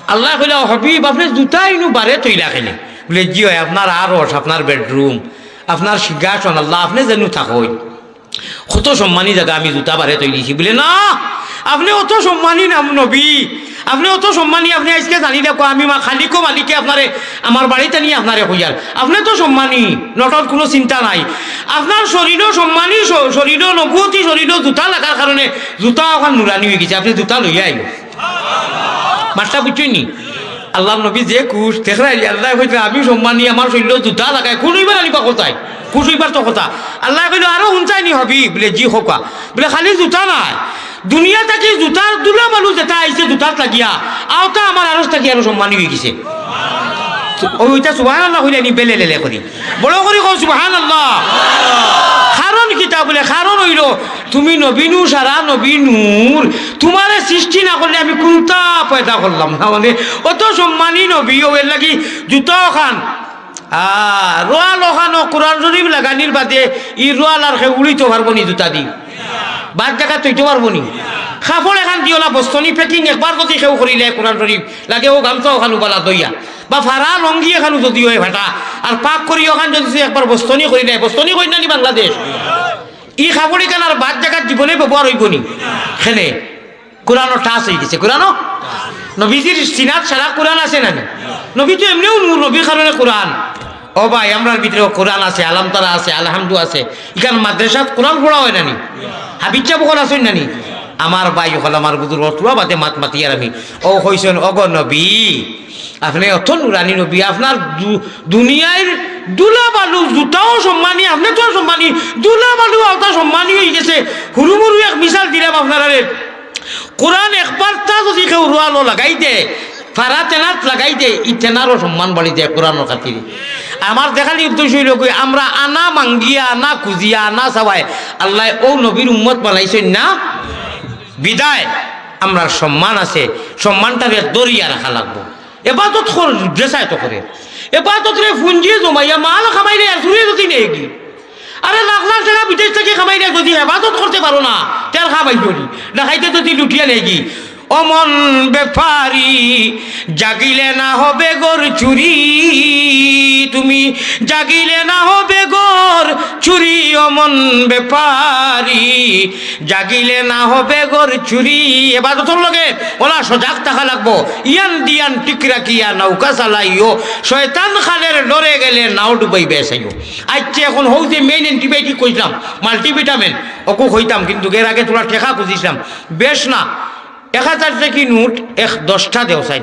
আল্লায় কইলা, "ও হাবিব, আপনে জুতা ইনু বারে থইলা কেনে?" বুলে, "জি অয়, আপনার আরশ, আপনার bedroom, আপনার সিংহাসন, আল্লা, আপনে যেনু থাকইন, কত সম্মানী জাগা, আমি জুতা বারে থই দিছি।" বুলে, "না, আপনে অত সম্মানী না নবী, আপনে অত সম্মানী, আপনে আইজকে জানি দেখো, আমি মা খালিকো মালিকে আপনারে আমার বাড়িত আনি আপনারে কইয়ার, আপনে তো সম্মানী, not at all, কুনু চিন্তা নাই। আপনার শরীরও সম্মানী, শ-, শরীরও নবুয়তি, শরীরও জুতা লাগার কারণে জুতা অখান নুরানি অইগেছে, আপনে জুতা লইয়া আইন।" মাতটা বুঝছইন নি? আল্লার নবী যে খুশ, দেখরায় নি, আল্লায় কইতরা, "আমি সম্মানী, আমার শরীরও জুতা লাগায়, খুশ অইবার আনিবা কথায়, খুশ অইবার তো কথা।" আল্লায় কইলা, "আরো হুনছাইন নি হাবিব?" বুলে, "জি, কউক্কা।" বুলে, "খালি জুতা নায়, দুনিয়া থাকি জুতার ধুলা বালু যেটা আইছে জুতাত লাগিয়া, অউটা আমার আরশ থাকি আরো সম্মানী অইগেছে।" অউ, অইটা সুবহানাল্লাহ কইলে নি বেলে লেলে করি। বড় করি কও সুবহানাল্লাহ। কারণ কিতা বুলে? কারণ অইলো তুমি নবী নূর, সারা নবী নূর। তুমারে সৃষ্টি না করলে আমি কুনটা পয়দা করলাম না। মানে অত সম্মানী নবী, অউ এরলাগি জুতা অখান। আ, রোয়াল অখানো কোরআন শরীফ লাগানির বাদে ই রোয়াল আর কেউ উড়িতো পারবো নি জুতা দি? বাদ জাগাত থইতো পারবো নি? কাপড় এখান দিওলা বস্তনি packing একবার যুদি কেউ করিলে কোরআন শরীফ লাগে, অউ গামছা অখান উবালা দইয়া, বা ফাড়া লঙ্গি এখানু যুদি অয় ফাটা, আর পাক করি অখান যুদি একবার বস্তনি করিলে, বস্তনি কইন না নি বাংলাদেশ? ই কাপড় ইখান আর বাদ জাগাত জীবনে ব্যবহার অইবো নি? কেনে? কোরআনও touch অইগেছে, কোরআনও। নবীজির সিনাত সারা কোরআন আছে না নি? নবী তো এমনেউ নূর, নবীর কারণে কোরআন। ও ভাই, আমরার ভিতরেও কোরআন আছে, আলামতারা আছে, আলহামদু আছে। ইখান মাদ্রাসাত কোরআন পড়া অয় না নি? হাফিজ সাব অকল আছইন না নি? আমার ভাই অকল, আমার বুজুর্গ, অতবা বাদে মাত মাতিয়ার আমি। অউ কইছইন, "ওগো নবী, আপনে অত নুরানি নবী, আপনার দু-, দুনিয়ার ধুলা বালু, জুতাও সম্মানী, আপনে তো সম্মানী, ধুলা বালু অউটা সম্মানী অইগেছে।" হুরুমুরু এক মিসাল দিলাম আপনারারে। কোরআন একবার তা যুদি কেউ রোয়ালো লাগাই দে, ফাড়া তেনাত লাগাই দে, ই তেনারও সম্মান বাড়ি যায় কোরআনর খাতিরে। আমার দেখানি উদ্দেশ্য অইলো কি, আমরা আনা মাঙ্গিয়া, আনা খুজিয়া, আনা চাওয়ায় আল্লায় অউ নবীর উম্মত বানাইছইন না, বিদায় আমরার সম্মান আছে, সম্মানটারে ধরিয়া রাখা লাগবো। এবাদত কর, যেছায় তো করে। এবাদতরে পুঞ্জি জমাইয়া মাল কামাইলে আর চুরে যুদি নেয়গি। আরে লাখ লাখ টেকা বিদেশ থাকি কামাইলে যুদি এবাদত করতে পারো না, তে আর কামাই করি। ডাকাইতে যুদি লুটিয়া নেয়গি। ও মন বেপারি, জাগিলে না হবে ঘর চুরি, তুমি জাগিলে না হবে ঘর চুরি, ও মন বেপারি। জাগিলে না হবে ঘর চুরি। এবাদতর লগে অলা সজাগ থাকা লাগবো। ইয়ান দিয়ান ঠিক রাখিয়া নৌকা চালাইও, শয়তান খালের ডরে গেলে নাও ডুবাইবে চাইও। আইচ্ছা, এখন হউ যে main antibiotic কইছলাম, multivitamin, অকু কইতাম, কিন্তু এর আগে থুড়া টেকা খুজিছলাম, বেশ না, এক হাজার টেকি নোট এক দশটা দেও চাই।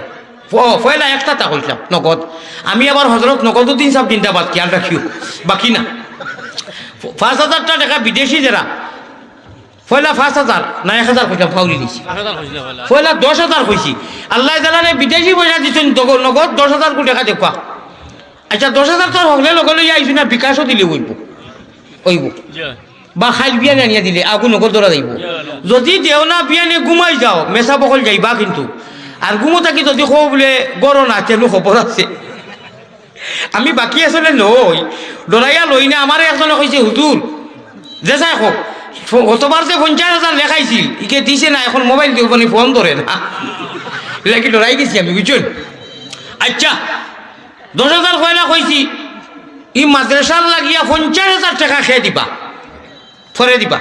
প-, পয়লা একটা তা কইছলাম, নগদ। আমি আবার হজরত নগদউদ্দিন সাব জিন্দাবাদ, খেয়াল রাখিও, বাকি না। প-, পাঁচ হাজারটা টেকা বিদেশি যেরা, পয়লা পাঁচ হাজার না এক হাজার কইছলাম, ফাউরি নিছি। এক হাজার কইছলাম পয়লা। পয়লা দশ হাজার কইছি। আল্লায় জানালে বিদেশি পয়সা দিছইন, নগ-, নগদ দশ হাজার কোটি টেকা দেউক্কা। আইচ্ছা, দশ হাজার তো হকলে লগে লইয়া আইছইন না, বিকাশও দিলে অইবো, অইবো। জি। বা খাইল বিয়ানে আনিয়া দিলে আগু নগদ ধরা যাইবো। জি, জি। যুদি দেও না বিয়ানে ঘুমাই যাও, মেসাব অকল যাইবা কিন্তু। আর ঘুমো থাকি যুদি কও বুলে ঘরো না, তেনু খবর আছে। আমি বাকি আসলে লই, ডরাইয়া লই না। আমারে একজনে কইছে, "হুজুর, যেছায় কউক, ফ-, গতবার যে পঞ্চাশ হাজার লেখাইছিল, ইকে দিছে না, এখন মোবাইল দিও, মানে ফোন ধরে না।" এরলাগি ডরাই গেছি আমি, বুঝছইন? আইচ্ছা, দশ হাজার পয়লা কইছি, ই মাদ্রাসার লাগিয়া পঞ্চাশ হাজার টেকা কে দিবা, পরে দিবা।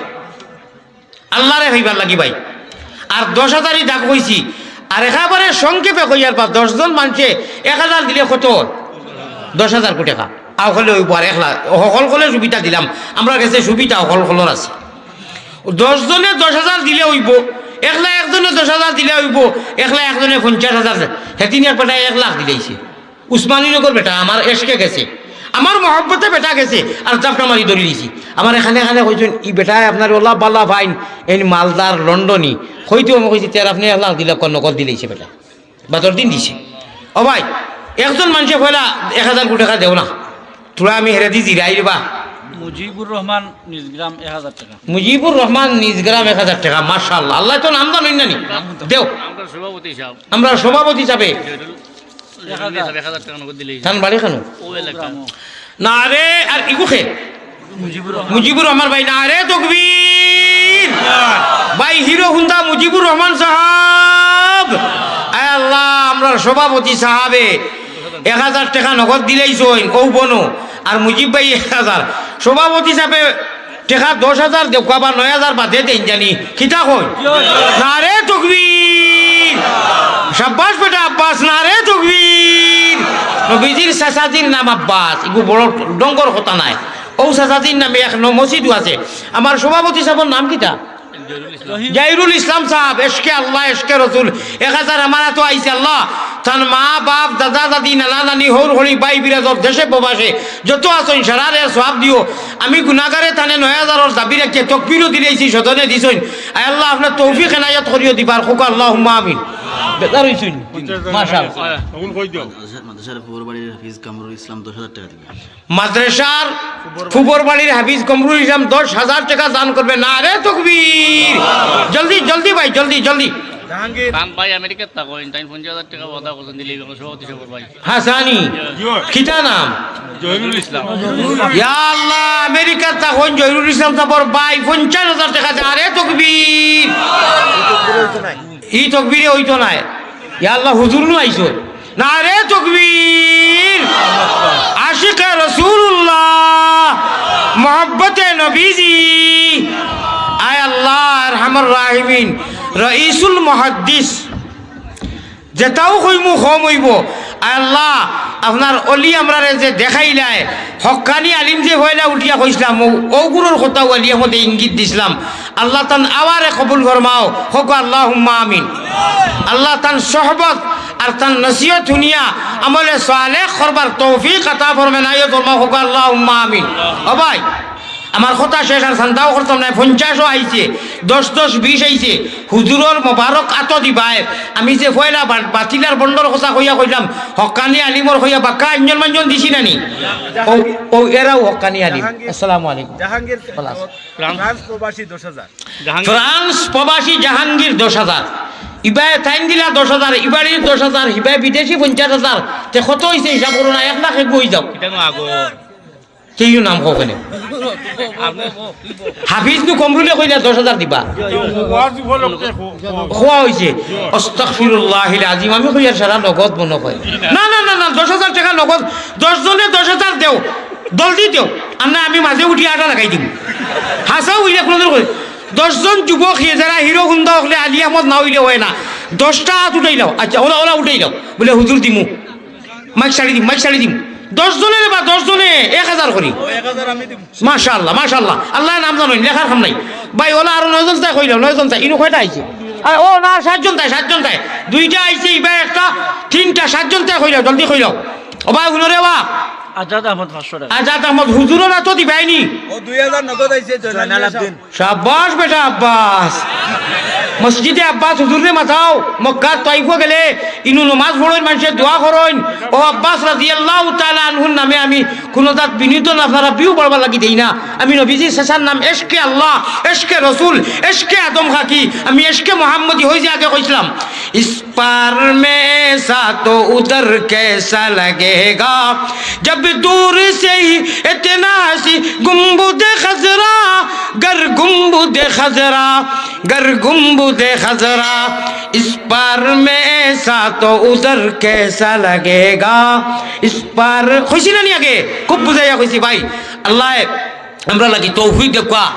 আল্লারে কইবার লাগি ভাই। আর দশ হাজারই দাগ কইছি। আর একেবারে সংক্ষেপে কইয়ার পা, দশ জন মানষে এক হাজার দিলে কত অয়? দশ হাজার কোটি টেকা। আও হকলে অইবো আর এক লাখ, হকল হকলে সুবিধা দিলাম। আমরার গেছে সুবিধা হকল হকলর আছে। দশ জনে দশ হাজার দিলে অইবো, একলা একজনে দশ হাজার দিলে অইবো, একলা একজনে পঞ্চাশ হাজার। হেদিন এক বেটায় এক লাখ দিলাইছে। উসমানীনগর বেটা, আমার এশকে গেছে, আমার মহব্বতে বেটা গেছে, আর জাপটা মারি ধরি দিছি। আমার এখানে এখানে কইছইন, "ই বেটায় আপনার ওলা বালা ফাইন, এইন মালদার লন্ডনি।" কইতেউ আমি কইছি, "তে আপনে এক লাখ দিলে কন নগদ দিলাইছে বেটা।" বাদর দিন দিছে। ও ভাই, একজন মানষে পয়লা এক হাজার টেকা দেও না। থুড়া আমি হেরেদি জিরাই রেবা। মুজিবুর রহমান নিজগ্রাম এক হাজার টেকা। মুজিবুর রহমান নিজগ্রাম এক হাজার টেকা, মাশাআল্লাহ। আল্লায় তো নাম জানইন না নি? দেও। আমরার সভাপতি সাব। আমরার সভাপতি সাবে। এক হাজার। এক হাজার টেকা নগদ দিলাইছে। তান বাড়ি কেনো? ও এলাকা। না রে, আর ইগু কে? মুজিবুর রহমান। মুজিবুর রহমান ভাই, নারে তকবীর। ভাই হিরো হুন্ডা মুজিবুর রহমান সাব। আয় আল্লাহ, আমরার সভাপতি সাবে এক হাজার টেকা নগদ দিলাইছইন, ও বনো। আর মুজিব ভাই এক হাজার। সভাপতি সাবে টেকা দশ হাজার দেউক্কা বা নয় হাজার বাদে দেইন জানি। কিতা কইন? নারে তকবীর। সাব্বাস বেটা আব্বাস, নারে তকবীর। নবীজির চাচাজির নাম আব্বাস, ইগু বড় ডঙ্গর কথা নায়। অউ চাচাজির নামে এক ন-, মসজিদও আছে। আমার সভাপতি সাবর নাম কিতা? জাহিরুল ইসলাম সাব, এশকে আল্লাহ, এশকে রসুল। এক হাজার আমার আতো আইছে আল্লাহ। তান মা, বাপ, দাদা, দাদি, নানা, নানি, হউর, হড়ি, ভাই, বিরাদর, দেশে, প্রবাসে যত আছইন, সারারে সওয়াব দিও। আমি গুনাগারে তানে নয় হাজারর দাবি রাখিয়া তকবীরও দিলাইছি, সদনে দিছইন। আয় আল্লাহ, আপনার তৌফিক এনায়েত করিও দিবার, কউক্কা আল্লাহুম্মা আমিন। বেজার অইছইন? মাশাআল্লাহ। এখন কই দিও? মাদ্রাসার, মাদ্রাসার ফুবর বাড়ির হাফিজ কামরুল ইসলাম দশ হাজার টেকা দিবা। মাদ্রাসার ফুবর বাড়ির হাফিজ কামরুল ইসলাম দশ হাজার টেকা দান করবে। নারে তকবীর। জলদি, জলদি ভাই, জলদি, জলদি। জাহাঙ্গীর। তান ভাই আমেরিকাত থাকইন, তাইন পঞ্চাশ হাজার টেকা ওয়াদা করছইন দিলে, ইমাম সভাপতি সাবর ভাই। হাসানি। কিতা নাম? জহিরুল ইসলাম। ইয়া আল্লাহ, আমেরিকাত থাকইন জহিরুল ইসলাম সাবর ভাই, পঞ্চাশ হাজার টেকা দে। আরে তকবীর। ই তকবীরে অইতো নায়। ইয়া আল্লাহ, হুজুর নু আইছো। নারে তকবীর। আশিকে রাসূলুল্লাহ, মহব্বতে নবীজি। আয় আল্লাহ, আরহামার রাহিমিন, রইসুল মুহাদ্দিস। যেতাউ কইমু কম অইবো। আয় আল্লাহ, আপনার অলি আমরারে যে দেখাইলায়, হক্কানি আলিম যে পয়লা উঠিয়া কইছলাম, অউ, অউ গুরুর কথাউ আলিয়া মতে ইঙ্গিত দিছলাম। আল্লাহ তান আওয়ারে কবুল ফরমাও, কউক্কা আল্লাহুম্মা আমিন। আল্লাহ তান সহবত আর তান নসিহত হুনিয়া আমলে সালেহ করবার তৌফিক আতা ফরমাইন, আইও ফরমাও, কউক্কা আল্লাহুম্মা আমিন। ও ভাই, আমার কথা শেষ, আর চান্দাও করতাম নায়, পঞ্চাশও আইছে, দশ দশ বিশ আইছে, হুজুরর মোবারক আতো দিবায়। আমি যে পয়লা বা-, বাতিল আর বন্ডর কথা কইয়া কইলাম, হক্কানি আলিমর কইয়া বাক্কা আঞ্জন মাঞ্জন দিছি না নি? অউ, অউ এরাউ হক্কানি আলিম। আসসালামু আলাইকুম। জাহাঙ্গীর খালাস। ফ্রান্স প্রবাসী দশ হাজার। জাহাঙ্গীর। ফ্রান্স প্রবাসী জাহাঙ্গীর দশ হাজার। ইবায় তাইন দিলা দশ হাজার, ইবাড়ির দশ হাজার, ইবায় বিদেশি পঞ্চাশ হাজার। তে কত অইছে হিসাব করো না, এক লাখ এগু অই যাও। ইটা নু আগো। কেউ নাম কও কেনে? হাফিজ নু কমরুলে কইলা দশ হাজার দিবা। ওয়াজ উপলক্ষে খো-, খো-, খোয়া অইছে। আস্তাগফিরুল্লাহিল আজিম, আমি কইয়ার সারা নগদ মনো কয়। না, না, না, না, দশ হাজার টেকা নগদ, দশ জনে দশ হাজার দেও, জলদি দেও। আর না, আমি মাঝে উঠি আটা লাগাই দিমু। হাছা অইলে কুনুদিন কই, দশ জন যুবক হে যারা হিরো হুন্ডা অকলে আলী আহমদ না অইলে অয় না, দশটা আত উঠাইলাও। আচ্ছা, ওলা, ওলা উঠাইলাও, বুলে হুজুর দিমু। মাইক ছাড়ি দিম, মাইক ছাড়ি দিম। দশ জনে রে বা, দশ জনে এক হাজার করি। ও, এক হাজার আমি দিমু। মাশাআল্লাহ, মাশাআল্লাহ। আল্লায় নাম জানইন, লেখার কাম নাই। ভাই, ওলা আরো নয়জন তাই কইলাও, নয়জন তাই। ইনো কয়টা আইছে? আ, ও না, সাতজন তাই, সাতজন তাই। দুইটা আইছে, ইবা একটা, তিনটা, সাতজন তাই কইলাও, জলদি কইলাও। ও ভাই, হুনো রে বা। আজাদ আহমদ পাঁচশো টেকা। আজাদ আহমদ হুজুরর আতো দিবায়নি। ও দুই হাজার নগদ আইছে, জয়নাল জয়নাল আবদিন। আবদিন। সাব্বাস বেটা আব্বাস। মসজিদে আব্বাস হুজুররে মাতাও, মক্কার তাইফো গেলে ইনু নমাজ পড়ইন, মানষে দোয়া করইন। ও আব্বাস রাদিয়াল্লাহু তাআলা আনহুর নামে আমি কুনু জাত বিনোদন আপনারা বিউ বাড়বার লাগি দেই না। আমি নবীজির চাচার নাম এশকে আল্লাহ, এশকে রসুল, এশকে আদম খাকি, আমি এশকে মোহাম্মদী অই যে আগে কইছলাম। اس پار میں ایسا تو ادھر کیسا لگے گا، جب دور سے ہی اتنا سی گنبد خضرا، گر گنبد خضرا، گر گنبد خضرا، اس پار میں ایسا تو ادھر کیسا لگے گا، اس پار۔ কইছি না নি আগে? খুব বুঝাইয়া কইছি ভাই। আল্লায় আমরার লাগি তৌফিক দেউক্কা।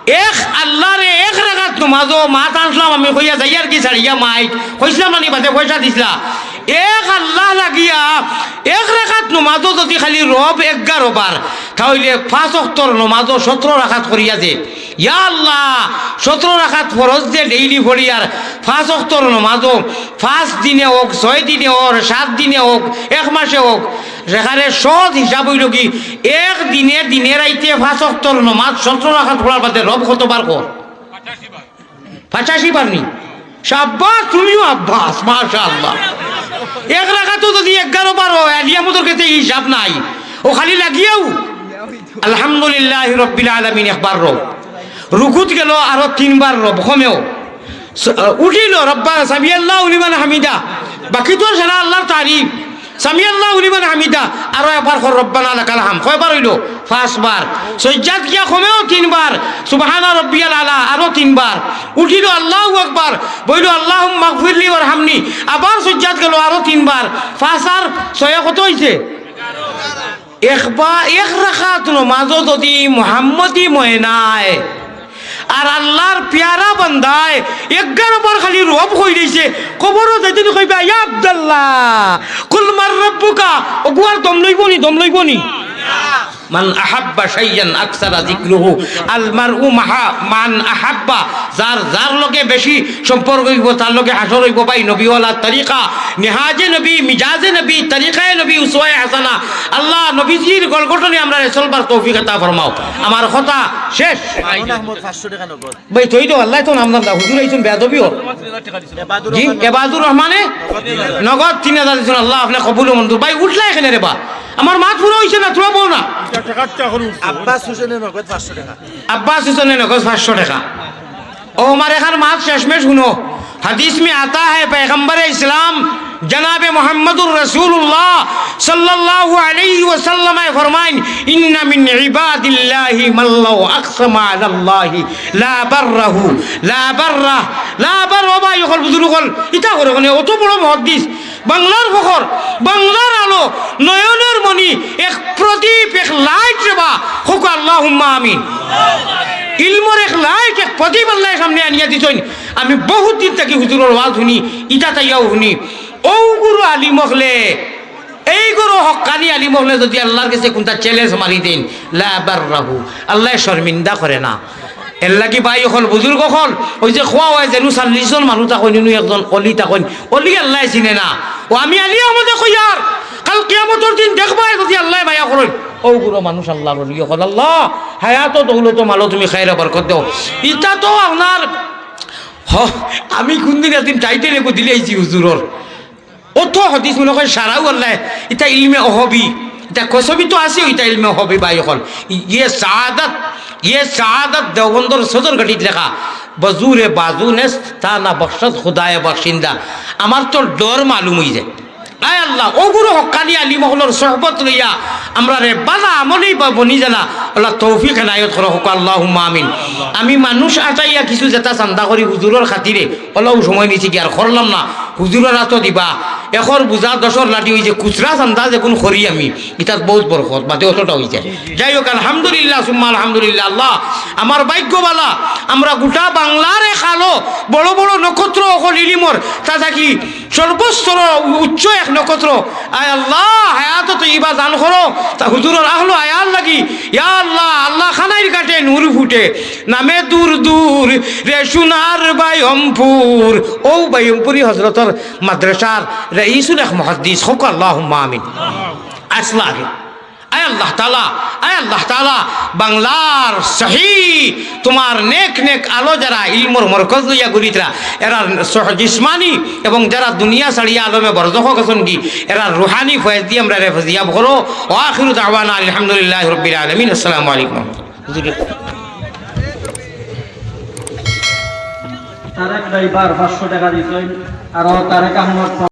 এক আল্লারে এক রাকাত নমাজো মাত আনছলাম আমি কইয়া যাইয়ার কি ছাড়িয়া মাইক। কইছলাম না নি বাদে পয়সা দিছলা। এক আল্লা লাগিয়া এক রাকাত নমাজো যুদি খালি রব এগারো বার, তা অইলে পাঁচ অক্তর নমাজো সতরো রাকাত করিয়া যে ইয়া আল্লাহ, সতরো রাকাত ফরজ যে ডেইলি পড়ি আর পাঁচ অক্তর নমাজও, পাঁচ দিনে হোক, ছয় দিনে হোক, সাত দিনে হোক, এক মাসে হোক, যেখানে সহজ হিসাব অইলো কি, এক দিনে দিনে রাইতে পাঁচ অক্তর নমাজ সতরো রাকাত পড়ার বাদে রব কতবার কর? পঁচাশি বার নি? শাব্বাস, তুমিও আব্বাস, মাশাআল্লাহ। এক রাকাতও যদি এগারো বার হয়, আলিয়া মদর কাছে এই হিসাব নাই। ও খালি লাগিয়াও আলহামদুলিল্লাহি রাব্বিল আলামিন একবার রব। রুকুত গেল আরো তিনবার রব, কমেও। স-, উঠিল রব্বা সামিআল্লাহু লিমান হামিদা। বাকি তো সারা আল্লাহর তারিফ। সামিআল্লাহু লিমান হামিদা, আরো একবার কর রব্বানা লাকাল হাম। কয়বার অইলো? পাঁচবার। সজ্জাত গিয়া কমেও তিনবার, সুবহানা রব্বিয়াল আলা, আরো তিনবার। উঠিল আল্লাহু আকবার, বইল আল্লাহুম্মা গফিরলি ওয়ারহামনি, আবার সজ্জাত গেল আরো তিনবার। পাঁচ আর ছয়ে কত অইছে? একবার এক রাকাত নমাজও যদি মুহাম্মদী ময়নায় আর আল্লাহর পিয়ারা বান্দায় এগারো বার খালি রব কই দিছে, কবরও যাইতে নি কইবা, "ইয়া আব্দাল্লাহ, কুল মান রাব্বুকা।" ওগুয়ার দম লইব নি, দম লইব নি? মান আহাব্বা শাইয়ান আকসারা যিকরুহু, আল মারউ মাহা মান আহাব্বা। যার, যার লগে বেশি সম্পর্ক অইব, তার লগে হাশর অইব। ভাই, নবীওয়ালা তরিকা, নেহাজে নবী, মিজাজে নবী, তরিকায়ে নবী, উসওয়ায়ে হাসানা। আল্লাহ নবীজির গলগঠনে আমরারে চলবার তৌফিক আতা ফরমাও। আমার কথা শেষ। মামুন আহমদ, পাঁচশো টাকা নগদ। ভাই, তুই তো আল্লাহ তো নাম জানতা, হুজুর আইছুন বেয়াদবি ওর। এবাদুর জি, রহমান। এবাদুর রহমানে নগদ তিন হাজার দিছুন, আল্লাহ আপনি কবুল ও মঞ্জুর। ভাই, উঠলাই কেনে রে বা? আমার মাত পুরা অইছে না, তোরা বল না। আব্বাস হোসেনে নগদ পাঁচশো টাকা। আব্বাস হোসেনে নগদ পাঁচশো টাকা। ও আমার এখান মাত শেষমেশ হুনো। হাদিস মে আতা হ্যায়, পয়গম্বর ইসলাম জনাবে মুহাম্মদুর রাসূলুল্লাহ সাল্লাল্লাহু আলাইহি ওয়াসাল্লামে ফরমাইন, "ইন্না মিন ইবাদিল্লাহি মান লাউ আকসামা আলাল্লাহি লা বাররাহু, লা বাররাহ, লা বাররাহ।" ভাই অকল, বুজুর্গ অকল, ইতা করে মানে অত বড় মুহাদ্দিস, বাংলার ফখর, বাংলার আলো, নয়নের মণি, এক প্রদীপ, এক লাইট রে বা, কউক্কা আল্লাহুম্মা আমিন। ইলমর এক লাইট, এক প্রদীপ আল্লায় সামনে আনিয়া দিছইন। আমি বহুত দিন থাকি হুজুরর ওয়াজ হুনি, ইতা তাইয়াও হুনি। অউ গুরু আলিম অকলে, এই গুরু হক্কানি আলিম অকলে যদি আল্লাহর গেছে কুনটা challenge মারি দেইন, লা বাররাহু, আল্লায় শর্মিন্দা করে না। এরলাগি ভাই অকল, বুজুর্গ অকল, অউ যে কওয়া অয় যেনু চল্লিশ জন মানুষ থাকইন, ইনু একজন অলি থাকইন, অলি আল্লায় চিনে না। ও আমি আলী আহমদে কইয়ার, কাল কিয়ামতর দিন দেখবায় যদি আল্লায় মায়া করইন, অউ গুরু মানুষ আল্লাহর অলি অকল। আল্লাহ, হায়াত ও দৌলত ও মালো তুমি খাইর বরকত দেও। ইতা তো আপনার, হ, আমি কুনদিন একদিন title এগু দিলাইছি হুজুরর। অত হাদিস মনে কয় সারাও আল্লায়, ইতা ইলমে ওহবি, ইতা কসবি তো আছে, ইতা ইলমে ওহবি ভাই অকল। ইয়ে সাআদত, ইয়ে সাআদত দেওবন্দর সদরঘাটিত লেখা, "বজুরে বাজু নেস্ত, তা না বখশত খুদায়ে বখশিন্দা।" আমার তো ডর মালুম অইযায়। আয় আল্লাহ, অউ গুরু হক্কানি আলিম অকলর সোহবত লইয়া আমরারে বালা আমলি বা বনি যানা আল্লাহ তৌফিক এনায়ত করো, কউক্কা আল্লাহুম্মা আমিন। আমি মানুষ আটাইয়া কিছু যেতা চান্দা করি হুজুরর খাতিরে, অলাউ সময় নিছি কি আর করলাম না। হুজুরর আতো দিবা, একর বুঝা দশর লাঠি অইছে, খুচরা চান্দা যেগুন করি আমি, ইতাত বহুত বরকত, বাদে অতটা অইযায়। যাই হোক, আলহামদুলিল্লাহ, সুম্মা আলহামদুলিল্লাহ। আল্লাহ, আমার ভাগ্য বালা, আমরা গোটা বাংলার এক আলো, বড় বড় নক্ষত্র অকল ইলিমর, তা থাকি সর্বস্তর উচ্চ এক নক্ষত্র। আয় আল্লাহ, হায়াত তৈবা দান করো, তা হুজুরর আহলো আয়াল লাগি। ইয়া আল্লাহ, আল্লাহ খানাইর ঘাটে নূর ফুটে, নামে দূর দূর রে সোনার বাইমপুর। অউ বাইমপুরি হজরতর মাদ্রাসার রইসুল এক মুহাদ্দিস, কউক্কা আল্লাহুম্মা আমিন। আসলা আগে। আয় আল্লাহ তাআলা, আয় আল্লাহ তাআলা, বাংলার সহি তোমার নেক নেক আলো যারা ইলমর মরকজ লইয়া ঘুরিতরা, এরার সহ-, জিসমানি এবং যারা দুনিয়া ছাড়িয়া আলমে বরজখ গেছইন গি, এরার রুহানি ফয়েজ দি আমরারে ফজিয়াব করো। ওয়া আখিরু দাওয়ানা আলহামদুলিল্লাহি রাব্বিল আলামিন। আসসালামু আলাইকুম। তারেক ভাই বার পাঁচশো টাকা দিছইন, আর তারেক আহমদ